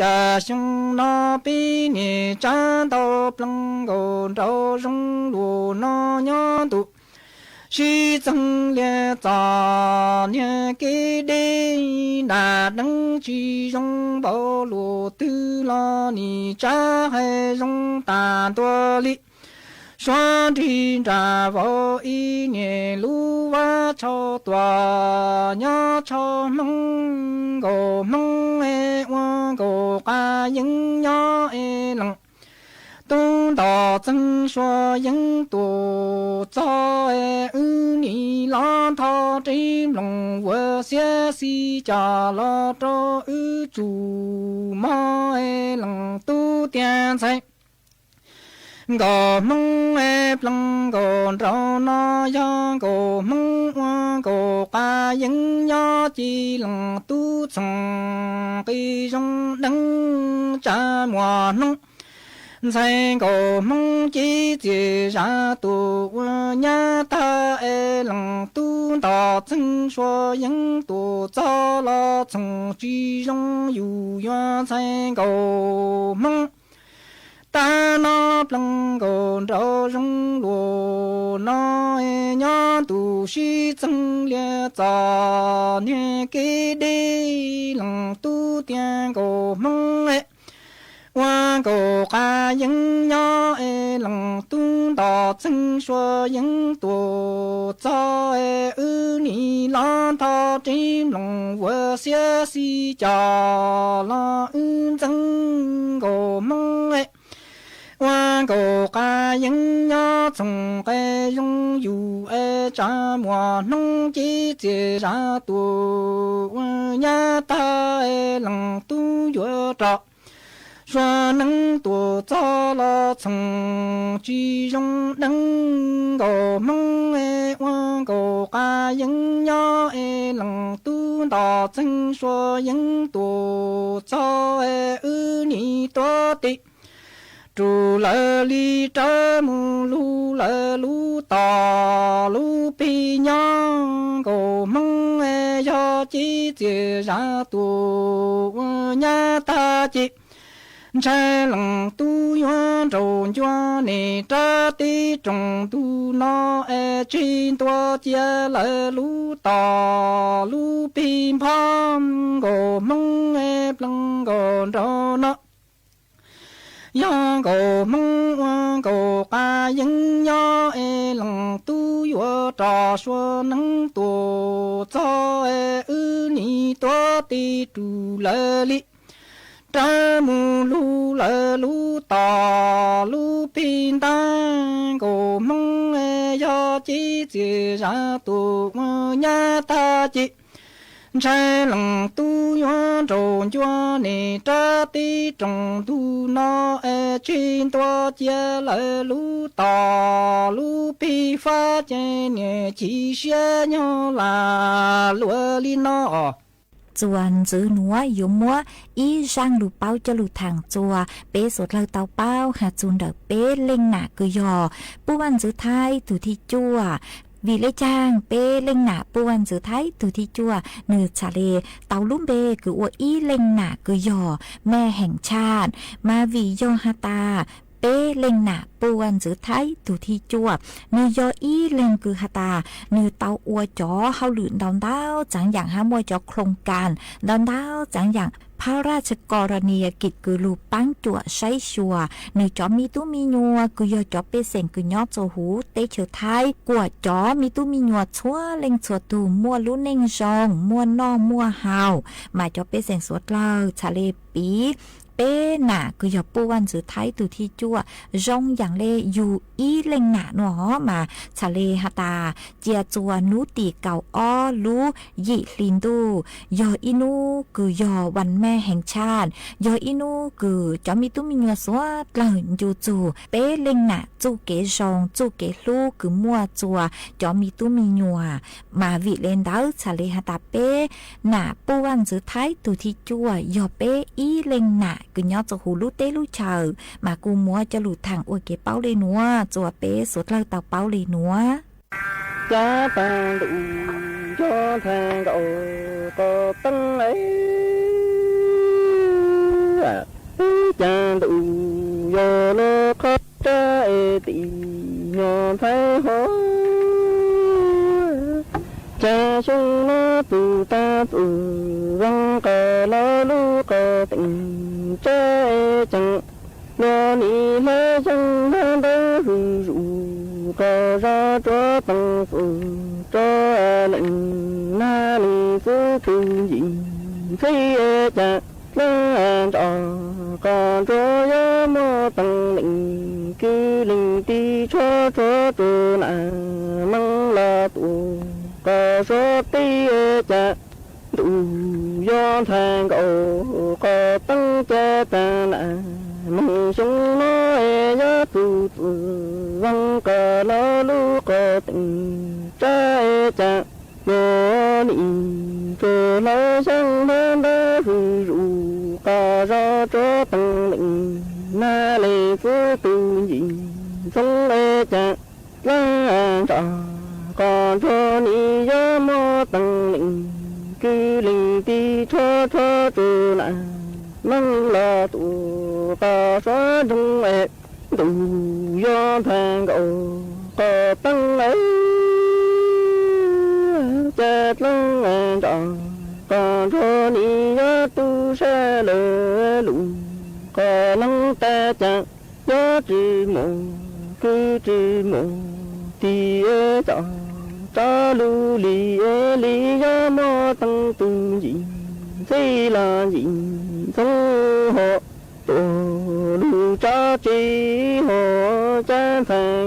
Yam xyoo no peb niam tsav ntau plees nkaus nraum zoov luas no nyob ntuj sib txeeg lias txom niag kev deb, nram deev tsis zoo npaum luas twg los nim tsav hais zoo tas ntua li. Suav nrig nram vauv ib niam lub vab tshau tuaj nyob tshau Hmoob nkaus Hmoob, ua nkaus qas yeeb nyob lees tub nto txeeg suav yeeb tuaj txog. Wb nim los nthov reb mloog ua xiab xis coj los rau wb tsum mog lees tub tiag ntxhais nkaus Hmoob. Plees nkaus nraum no yog nkaus Hmoob, ua nkaus qas yeeb nyob ci lees tub txhoov nqi zoo deev tsa muas hnub. Ntxhais nkaus Hmoob ci txias zam tuaj ua nyab tag, es lees tub nto txeeg suav yeeb tuaj txog los txhoov tsis zoo yus yuav ntxhais nkaus Hmoob. Tag no plees nkaus nraum zoov luas no, nyob ntuj sib txeeg lias txom niag kev deb, lees tub tiag nkaus Hmoob. Ua nkaus qas yeeb nyob, lees tub nto txeeg suav yeeb tuaj txog. Wb nim los nthov reb mloog ua xiab xis coj los wb ntxeev nkaus Hmoob. Ua nkaus qab yeeb nyob txoos qe zoo yus es tsav muas hnub cib txias zam tuam ua nyab tag es leej tub yuav rov sua neeb tuam txog los txhoos tsis zoo deev nkaus hmoob es ua nkaus qab yeeb nyob es leej tub nto txeeg sua yeeb tuam txog es wb nim tuav tim rus lawv li rawv mus lug lawv lub tom lub pig nyob nkaus hmoob es yog cib txias zam tuam ua nyab tag ces ntshai leej tub yuav nraus ncua nim rab tib roos ntug no es tsig ntua cia lawv lub tom lub pig nphob nkaus hmoob es pleev nkaus nraud no. Yog nkaus hmoob ua nkaus qab yeeb nyob es leej tub yuav rov sua neeb tuam txog es wb nim tuav tim rus lawv li rawv mus lug lawv lub tom lub pig ntab nkaus hmoob es yog cib txias zam tuam ua nyab tag ces ntshai leej tub yuav nraus ncua nim rab tib roos ntug no es tsig ntua cia lawv lub tom lub pig fab ces niam chim siab nyob lam luag li no os. Txuas ntxiv nuav yuav muab ib zaaj lug paub coj lug thaam txuas peb suav dlawg tau paub has txug ntawm peb leej nam kws yog Puj Vaj Ntxwv Thaib tug thib cuaj. Vim le caag peb leej nam Puj Vaj Ntxwv Thaib tug thib cuaj nwg txhad le tau lub npe kws ua ib leej nam kws yog Mej Heem Tshaj? Mas vim yog has tas peb leej nam Puj Vaj Ntxwv Thaib tug thib cuaj, nwg yog ib leeg kws has tas nwg tau ua cov hauj lwm ntau ntau txaav yaam hab muaj cov khloos kas ntau ntau txaav yaam phab raj kos ro nias kis kws lug paab cuam saib xyuas nwg cov mi tub mi nyuas kws yog cov pej xeem kws nyob txua huv teb chaws Thaib, kuas cov mi tub mi nyuas txhua leej txhua tug muaj lub neej zoo, muaj noj muaj haus. Mas cov pej xeem suav dlawg txhad le piv peb nam kws yog Puj Vaj Ntxwv Thaib tug thib cuaj zoo yaam le yug ib leej nam nuav mas txhad le has tas cia txuas nub tim kaum ob lub yim hli ntuj yog ib nub kws yog Vas Mej Heem Tshaj, yog ib nub kws cov mi tub mi nyuas suav dlawg ncu txug peb leej nam txuj kev zoo txuj kev hlub kws muaj txuas cov mi tub mi nyuas. Mas vim le ntawd txhad le has tas peb nam Puj Vaj Ntxwv Thaib tug thib cuaj yog peb ib leej nam kws nyob txua huv lub teb lub chaws, mas kuj muab coj lug thaam ua kev paub le nuav txuas peb suav dlawg tau paub le nuav. Caj taag ntuj yog nthaag nkaus qhov teeb, peb caj ntuj yog lub qhov raj es tim nyog ntxhais hov. Caj xyoo no txug taag txug zoo qhov lawv lub qhov teeb, tsab es caag luag nim hlawv xyeeb hlawv ntawv hwm zuj, qhov zog tsuav toog xwm rua leej nab leej txwv tug ncim ntxhib es caj dlaab ntsab qhov ntsuag yuav muaj toog leej kwv leej tij tshuab tshuab rua nam meej los tuaj qhov suav teb es caj ntuj yog nthaag nkaus qhov teeb, caj taag nam meej xyoo no es yuav txug txwm zoo qhov lawv lub qhov teeb, tsab es caj luag nim tsuag hlawv xyeeb hlawv ntawv hwm zuj, qhov zog tsuav toog leej nab leej txwv tug ncim ntxhib es caj dlaab ntsab qhov ntsuag nim yuav muaj toog leej kwv leej tij tshuab tshuab rua nam meej los tuaj qhov suav nroog es ntuj yog nthaag nkaus qhov teeb, caj dlaab ntsab qhov ntsuag nim yuav tu sab lawv lug, qhov leej tag caj yuav tsi moog kwv tsi moog tij, cov tsab lug li li yuav muaj toog tug ncim ntxhib los ncim ntxhib hov, tuaj lug tsab tsi hov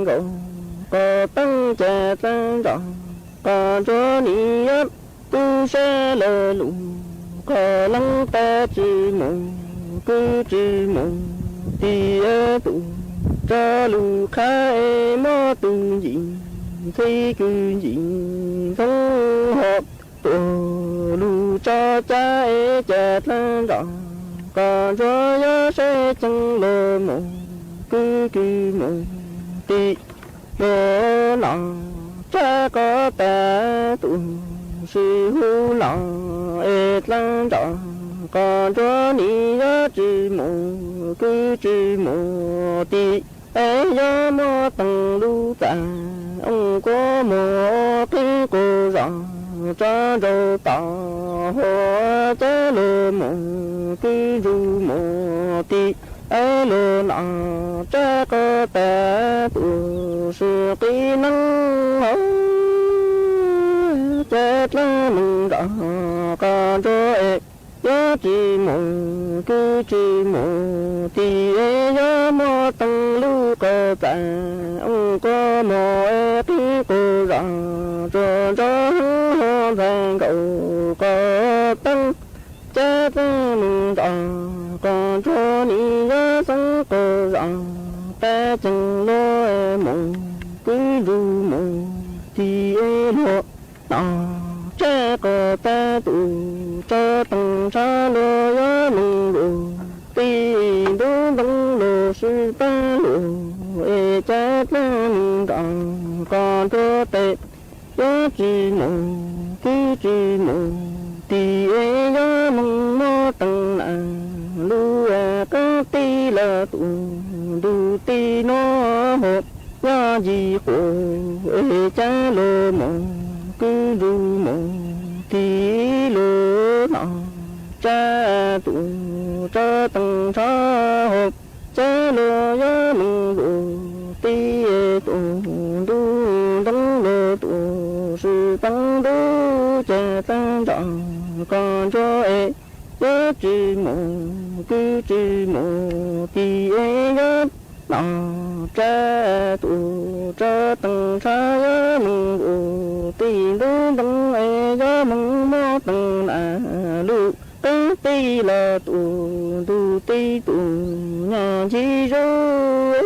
nkaus, qos teeb ces dlaab nrov, qos ntsuag nim yuav tub sab lawv lug, qos leeb tab tsi mus, kub tsi mus, tim tus rog lug qhab es muab tug ncim, ntxhib kub ncim ntxhoob hov, tuam lug tso cab es ces dlaab nrov, qos ntsuag yuav sab ceeb lug mus, kub kub mus, tim lug no, tsab qos tab tus sib hub no, es dlaab nrov, qos ntsuag nim yuav tsi mus, kub tsi mus, tim es yuav muab teeb lub txav, ooj quab muag qeeb quas zos, tso nrau tom huab cab lug mus, kub ntsuag mus, tim es lug no, tsab qos tab tus sib qi neeb hov, ces dlaab meej nrov, qos ntsuag es yuav tsi mus, kub tsi mus, tim es yuav muab teeb lub qos txav, ooj quab muag qeeb quas zos, tsuag ntso hov ntxhais nkaus, qos teeb ces dlaab meej nrov, qos ntsuag nim yuav xeeb quas zos, tab ceeb lug mus, kub ntsuag mus, tim es lug no, tsab qos tab tus tso teeb tshav lug yuav meej lug, tim ntub ntoo lug sib paab lug, es ces dlaab meej nrov, qos ntsuag tes yuav tsi mus, kub tsi mus, tim es yuav meej muab teeb na, lub qeeb tij lawm tus ntug tij nuav hov, nyob yim quas es ces lug mus, kub ntsuag mus, tim lug no, tsab tus tso teeb tshav hov, ces lug yuav meej lug, tim tus ntub ntoo lug tus sib paab lug, ces dlaab nrov, qos ntsuag es yuav tsi mus, kub tsi mus, tim es yuav no, tsab tus tso teeb tshav yuav meej lug, tim ntub ntoo es yuav meej muab teeb na, lub qeeb tij lawm tus ntug tij tus nyob ncig zuj,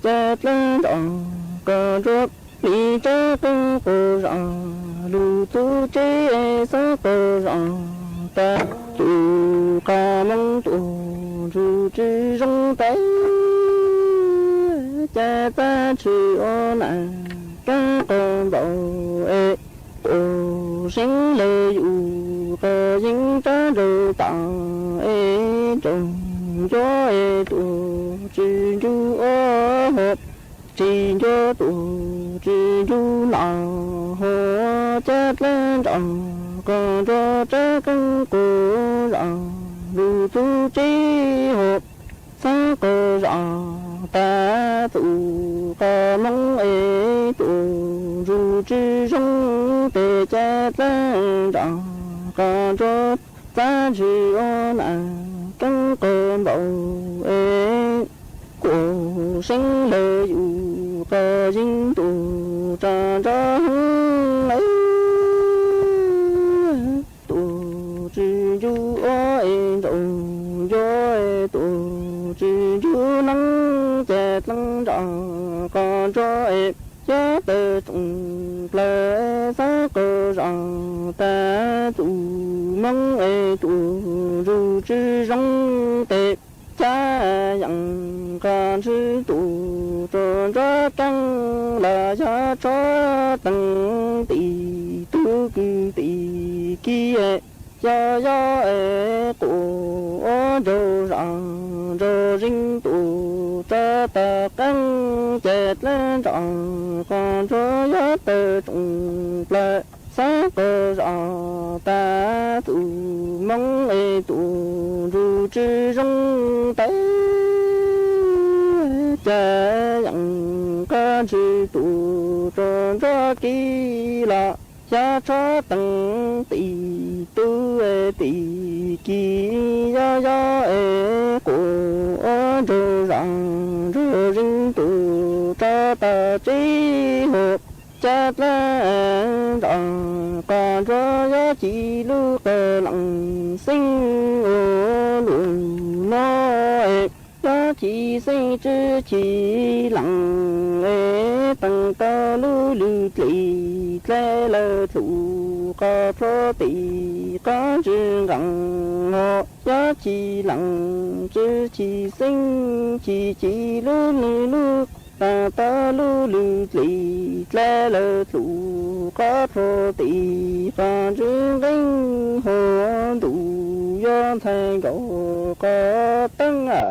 ces dlaab nrov, qos ntsuag nim tsab qeeb quas zos, lug txug tsev xeeb quas zos, tab tus qhov moob tuaj ntsug tsi zoo tes, ces txab tshwm ua na, kaab qas npaum es quas seeb lawm yus, qos yeeb tsab nraug tom es tsaus ncuab es tuaj tsi ncuab ua hov, tsi ncuab tuaj tsi ncuab no hov, ces dlaab nrov, qos ntsuag tsab qeeb quas zos, lug txug tsev hov, xeeb quas zos, tab tus qhov moob es tuaj ntsug tsi zoo tes, ces dlaab nrov, qos ntsuag txab tshwm ua na, kaab qas npaum es quas seeb lawm yus, qos yeeb tuaj tsa nrov heev, tuaj tsi ncuab ua es nraus ncuab, tuaj tsi ncuab neeb, ces dlaab nrov, qos ntsuag es yuav tawm tsoom plawg, xeeb quas zos, tab tus moob es tuaj ntsug tsi zoo tes, cav yees qas ntshwv tuaj tsa nrov keeb, los yog tsho teeb tim tug kwv tim kiv, yog yog es quas ua nraug zos nraug zeeg tuaj tsa tag qeeb, ces dlaab nrov, qos ntsuag yuav tawm tsoom plawg, xeeb quas zos, tab tus moob es tuaj ntsug tsi zoo tes, cav yees qas ntshwv tuaj tsa nrov kiv, los yog tsho teeb tim tug tim kiv, yog yog es quas ua nraug zos nraug zeeg tau tsev hauv caj dab nrov qhov ntsuag, yog ci lub qhov lees xeeb ua luaj no. Yog ci xeeb tsi ci lees es teem tau lub lw dlis dlaim lawm txhum qhov plhuav tim qhov ntswg nqees hos. Yog ci lees tsi ci xeeb ci ci lub nws lub teem tau lub lw dlis dlaim lawm txhum qhov plhuav tim qhov ntswg nqees hos. Ntuj yuav ntxhais nkaus qhov teeb a.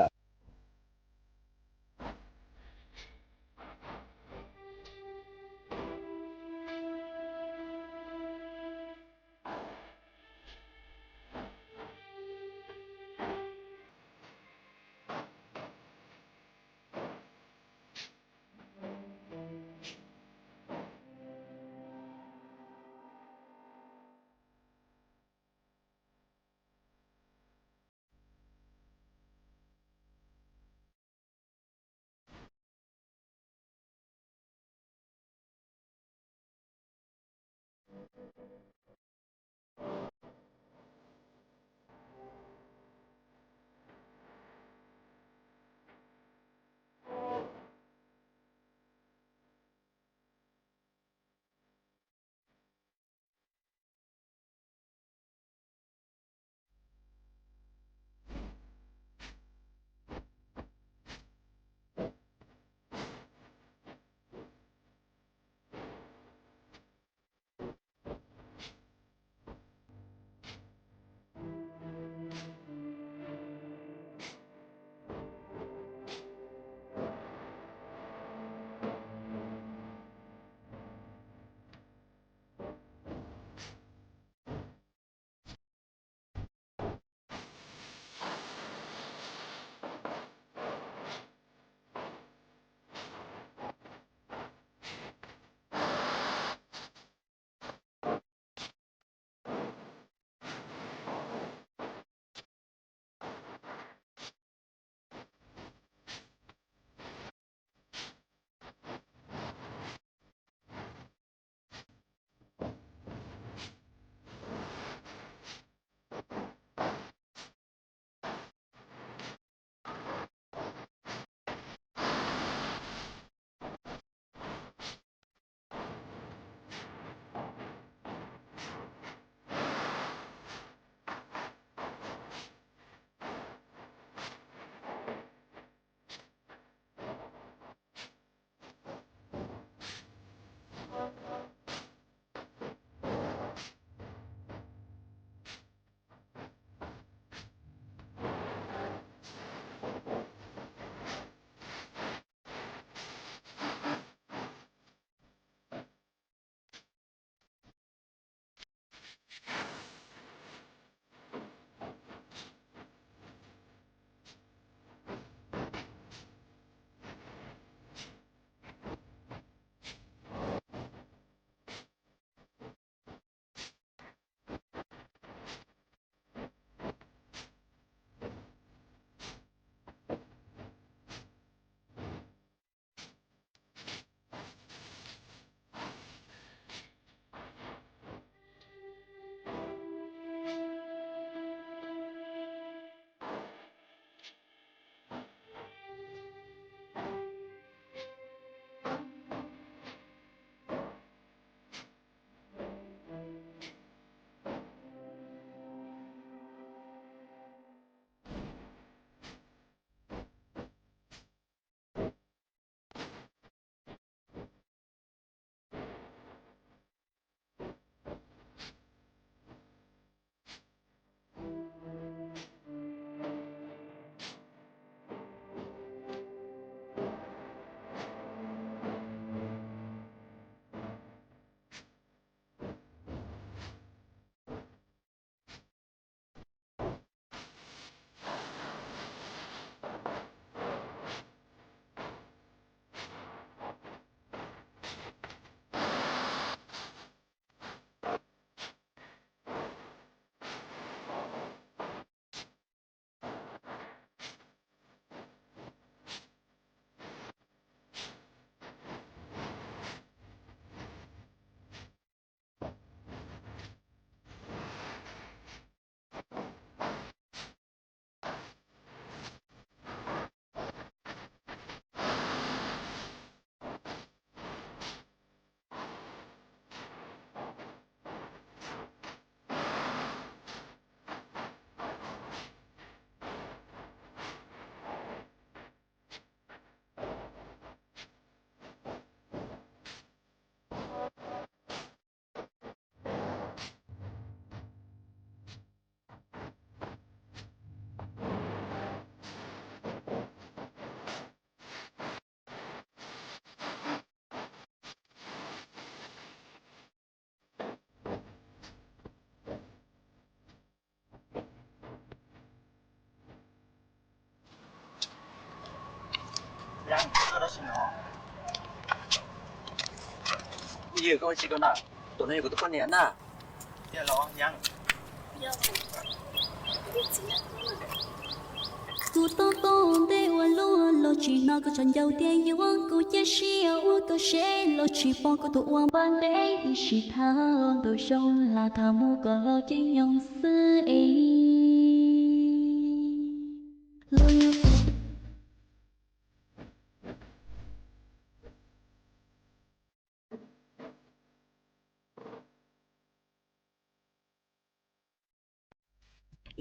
Yog koj tsis koj na, tus no yog kuv tus poj niam na. Tus toj toj ntej ua luaj los tsis hnov koj tsom ncauj tias yuav kuv cia siab ua koj seb los tsis pom koj tus ua npab ntev ib sim thawj tus xyoo los tham mus kom los ces nyob xwb es los.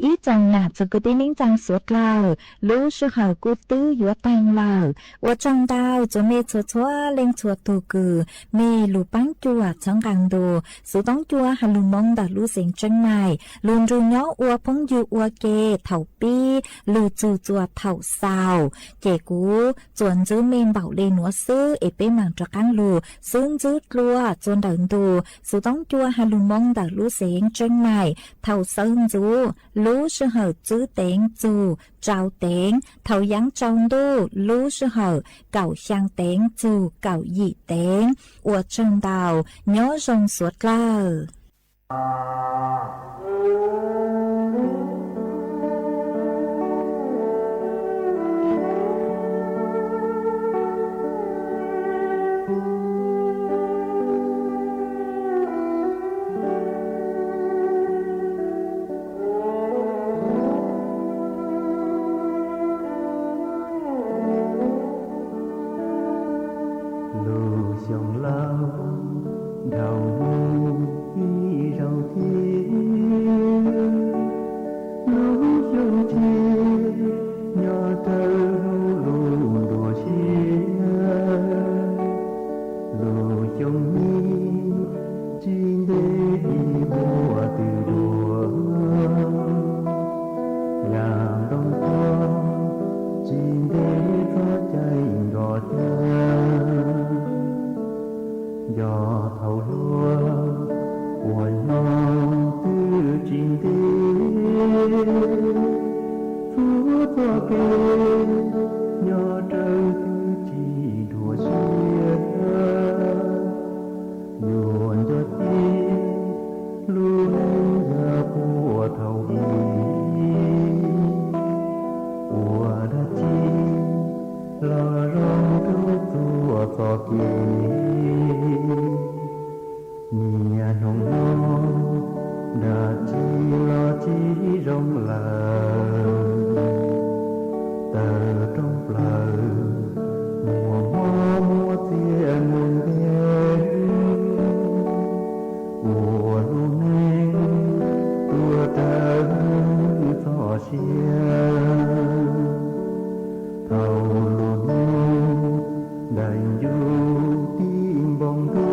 Ib tsoom nam txiv kwv tij neej tsaa suav dlawg, lub sij hawm kuj twb yuav taag lawm. Ua tsaug ntau txhua mej txhua txhua leej txhua tug kws mej lug paab cuam txhawb nqaa ntu xov tooj cua has lug moo ntawm lub xeev Tseeb Maim lug nrug nyob ua phooj ywg ua ke thaum pib lug txug txuas thaum xaus. Ces kuv txuas ntxwb mej npaum le nuav xwb es peb maam rov qaab lug xub ntxwb dlua txuas ntawm ntu xov tooj cua has lug moo ntawm lub xeev Tseeb Maim thaum xawb ntxuv lub sij hawm tsib teev txug rau teev, thaum yaav tsaus ntuj lub sij hawm kaum xyaa teev txug kaum yim teev. Ua tsaug ntau, nyob zoo suav dlawg. Lug xyoo laug dhau mus ib zaug thiab, lub xyoo tshiab nyob rawv lub ntuj siab, lub xyoo me tsis ntev ib vuag twb dua, yaam ntoo tuag tsis ntev txhob caij nrov cag. Yog thaum hluas uas nyob twb tsis ntev, txhua txoj kev nyob rawv twb tsis dua siab. Yuav nco txij lub neej yog puag thaum ub, ua dab tsi los zoo rau txhua txoj kev. Niaj hnub no dab tsi los tsis zoo lawm, tawm rooj plaws muaj mob muaj txiag mus ntev, ua lub neej tuag rawv txoj sia. Thaum lub hnub ncaim ncuj tib npoo ntuj,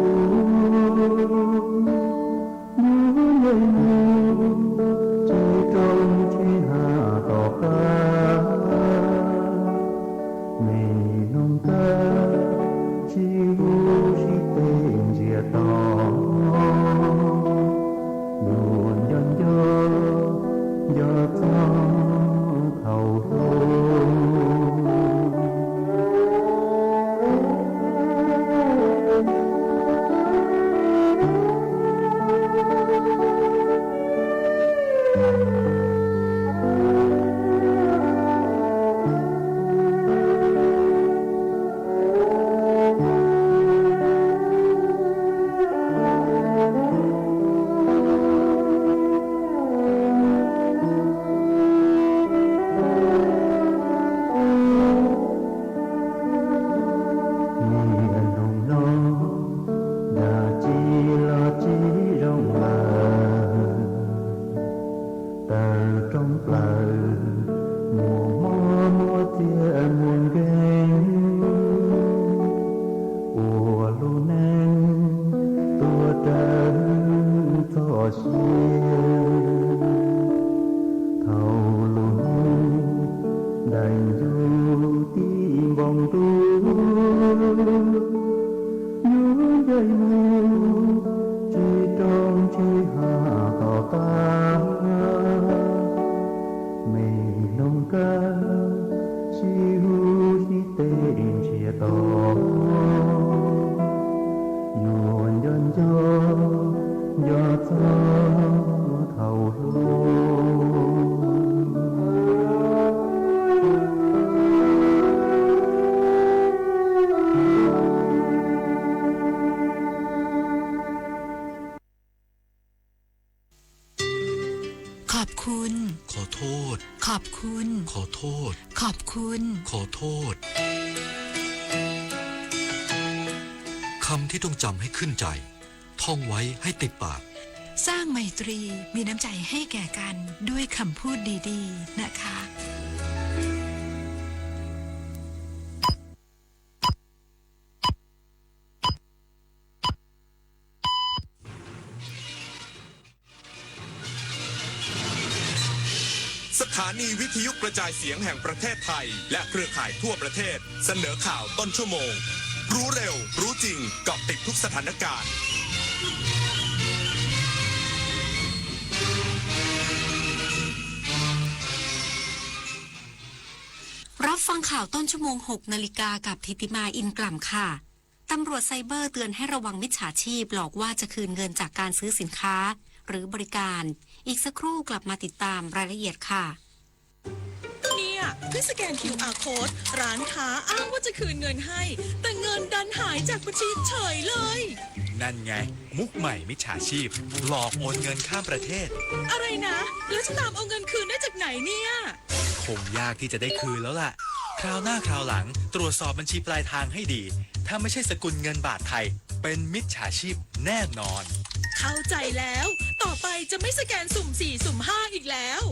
yuav ncaim ncuj tsev rooj tsev hav tom qab, me noog kab sib hlub sib teg ntsia to, yuav nco nco nco txog thaum hluas. Yog txog thaum hluas ขอบคุณ ขอโทษ ขอบคุณ ขอโทษ ขอบคุณ ขอโทษ คำที่ต้องจำให้ขึ้นใจ ท่องไว้ให้ติดปาก สร้างไมตรี มีน้ำใจให้แก่กัน ด้วยคำพูดดีๆ นะคะ สถานีวิทยุกระจายเสียงแห่งประเทศไทย และเครือข่ายทั่วประเทศ เสนอข่าวต้นชั่วโมง รู้เร็ว รู้จริง เกาะติดทุกสถานการณ์ รับฟังข่าวต้นชั่วโมง หกนาฬิกา กับธิติมา อินกล่ำ ค่ะ ตำรวจไซเบอร์เตือนให้ระวังมิจฉาชีพหลอกว่าจะคืนเงินจากการซื้อสินค้า หรือบริการ อีกสักครู่กลับมาติดตามรายละเอียดค่ะ เนี่ย เพิ่งสแกน คิวอาร์ code ร้านค้าอ้างว่าจะคืนเงินให้ แต่เงินดันหายจากบัญชีเฉยเลย นั่นไง มุกใหม่มิจฉาชีพ หลอกโอนเงินข้ามประเทศ อะไรนะ แล้วจะตามเอาเงินคืนได้จากไหนเนี่ย คงยากที่จะได้คืนแล้วล่ะ คราวหน้าคราวหลัง ตรวจสอบบัญชีปลายทางให้ดี ถ้าไม่ใช่สกุลเงินบาทไทย เป็นมิจฉาชีพแน่นอน เข้าใจแล้ว ต่อไปจะไม่สแกนสุ่มสี่ สุ่มห้า อีกแล้ว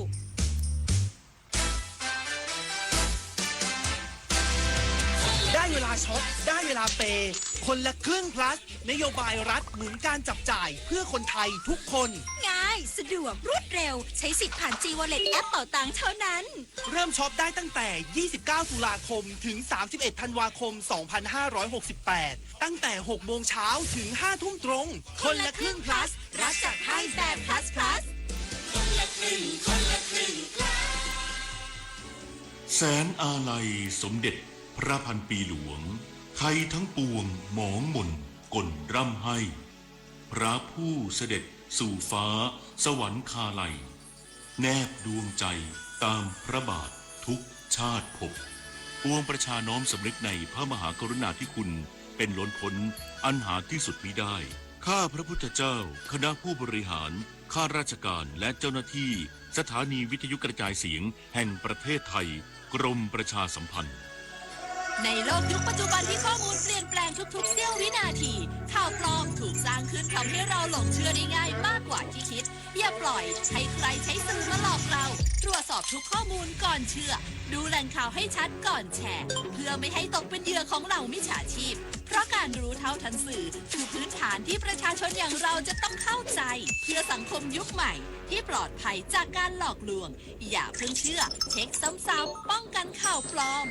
ได้เวลาช็อป ได้เวลาเปย์ คนละครึ่ง plus นโยบายรัฐหนุนการจับจ่ายเพื่อคนไทยทุกคน ง่าย สะดวก รวดเร็ว ใช้สิทธิ์ผ่าน G Wallet แอปเป๋าตังเท่านั้น เริ่มช็อปได้ตั้งแต่ ยี่สิบเก้า ตุลาคม ถึง สามสิบเอ็ด ธันวาคม สองพันห้าร้อยหกสิบแปด ตั้งแต่ หกโมงเช้า ถึง ห้าทุ่มตรง คนละครึ่ง plus รัฐจัดให้แบบ plus plus แสนอาลัยสมเด็จพระพันปีหลวง ไทยทั้งปวงหมองหม่นก่นร่ำไห้ พระผู้เสด็จสู่ฟ้าสวรรคาลัย แนบดวงใจตามพระบาททุกชาติภพ ปวงประชาน้อมสำนึกในพระมหากรุณาธิคุณเป็นล้นพ้นอันหาที่สุดมิได้ ข้าพระพุทธเจ้า คณะผู้บริหาร ข้าราชการ และเจ้าหน้าที่ สถานีวิทยุกระจายเสียงแห่งประเทศไทย กรมประชาสัมพันธ์ ในโลกยุคปัจจุบันที่ข้อมูลเปลี่ยนแปลงทุกๆ เสี้ยววินาที ข่าวปลอมถูกสร้างขึ้นทำให้เราหลงเชื่อได้ง่ายมากกว่าที่คิด อย่าปล่อยให้ใครใช้สื่อมาหลอกเรา ตรวจสอบทุกข้อมูลก่อนเชื่อ ดูแหล่งข่าวให้ชัดก่อนแชร์ เพื่อไม่ให้ตกเป็นเหยื่อของเหล่ามิจฉาชีพ เพราะการรู้เท่าทันสื่อคือพื้นฐานที่ประชาชนอย่างเราจะต้องเข้าใจ เพื่อสังคมยุคใหม่ที่ปลอดภัยจากการหลอกลวง อย่าเพิ่งเชื่อ เช็คซ้ำๆ ป้องกันข่าวปลอม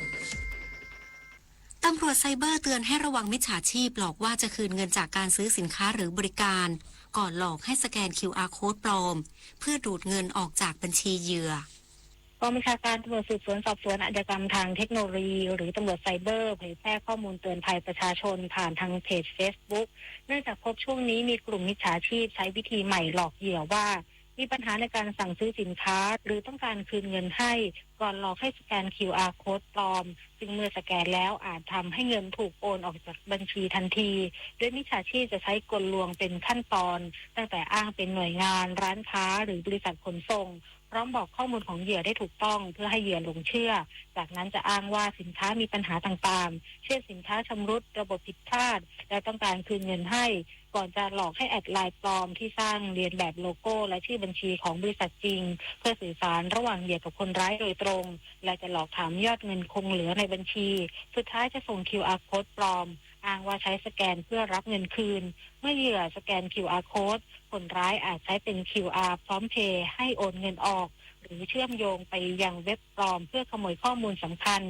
ตำรวจไซเบอร์เตือนให้ระวังมิจฉาชีพหลอกว่าจะคืนเงินจากการซื้อสินค้าหรือบริการ ก่อนหลอกให้สแกน คิวอาร์ code ปลอม เพื่อดูดเงินออกจากบัญชีเหยื่อ กองบัญชาการตำรวจสืบสวนสอบสวนอาชญากรรมทางเทคโนโลยีหรือตำรวจไซเบอร์เผยแพร่ข้อมูลเตือนภัยประชาชนผ่านทางเพจ Facebook เนื่องจากพบช่วงนี้มีกลุ่มมิจฉาชีพใช้วิธีใหม่หลอกเหยื่อว่า มีปัญหาในการสั่งซื้อสินค้าหรือต้องการคืนเงินให้ ก่อนหลอกให้สแกน คิวอาร์ code ปลอม ซึ่งเมื่อสแกนแล้วอาจทำให้เงินถูกโอนออกจากบัญชีทันที โดยมิจฉาชีพจะใช้กลลวงเป็นขั้นตอน ตั้งแต่อ้างเป็นหน่วยงาน ร้านค้า หรือบริษัทขนส่ง พร้อมบอกข้อมูลของเหยื่อได้ถูกต้องเพื่อให้เหยื่อหลงเชื่อ จากนั้นจะอ้างว่าสินค้ามีปัญหาต่างๆ เช่นสินค้าชำรุด ระบบผิดพลาด และต้องการคืนเงินให้ ก่อนจะหลอกให้แอดไลน์ปลอมที่สร้างเลียนแบบโลโก้และชื่อบัญชีของบริษัทจริง เพื่อสื่อสารระหว่างเหยื่อกับคนร้ายโดยตรง และจะหลอกถามยอดเงินคงเหลือในบัญชี สุดท้ายจะส่ง คิวอาร์ code ปลอม อ้างว่าใช้สแกนเพื่อรับเงินคืน เมื่อเหยื่อสแกน คิวอาร์ code คนร้ายอาจใช้เป็น คิวอาร์ PromptPay ให้โอนเงินออก หรือเชื่อมโยงไปยังเว็บปลอมเพื่อขโมยข้อมูลสำคัญ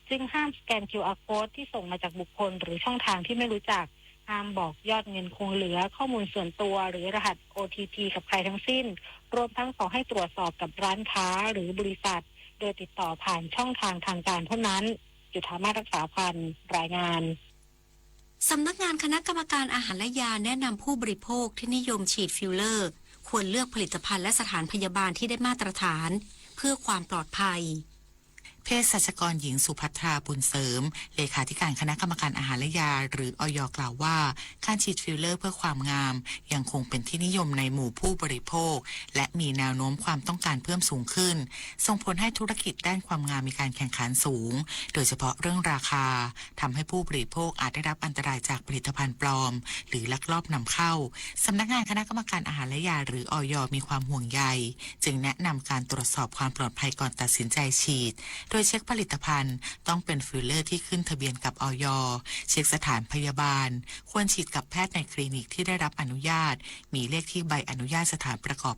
จึงห้ามสแกน คิวอาร์ code ที่ส่งมาจากบุคคลหรือช่องทางที่ไม่รู้จัก ห้ามบอกยอดเงินคงเหลือ ข้อมูลส่วนตัว หรือรหัส โอ ที พี กับใครทั้งสิ้น รวมทั้งขอให้ตรวจสอบกับร้านค้าหรือบริษัท โดยติดต่อผ่านช่องทางทางการเท่านั้น จุฑามาศ รักษาพันธ์ รายงาน สำนักงานคณะกรรมการอาหารและยาแนะนำผู้บริโภคที่นิยมฉีดฟิลเลอร์ควรเลือกผลิตภัณฑ์และสถานพยาบาลที่ได้มาตรฐานเพื่อความปลอดภัย เภสัชกรหญิงสุภัทรา บุญเสริม เลขาธิการคณะกรรมการอาหารและยา หรือ อย กล่าวว่า การฉีดฟิลเลอร์เพื่อความงามยังคงเป็นที่นิยมในหมู่ผู้บริโภค และมีแนวโน้มความต้องการเพิ่มสูงขึ้น ส่งผลให้ธุรกิจด้านความงามมีการแข่งขันสูง โดยเฉพาะเรื่องราคา ทำให้ผู้บริโภคอาจได้รับอันตรายจากผลิตภัณฑ์ปลอม หรือลักลอบนำเข้า สำนักงานคณะกรรมการอาหารและยา หรือ อย มีความห่วงใย จึงแนะนำการตรวจสอบความปลอดภัยก่อนตัดสินใจฉีด โดยเช็คผลิตภัณฑ์ต้องเป็นฟิลเลอร์ที่ขึ้นทะเบียนกับ อย เช็คสถานพยาบาล ควรฉีดกับแพทย์ในคลินิกที่ได้รับอนุญาต มีเลขที่ใบอนุญาตสถานประกอบ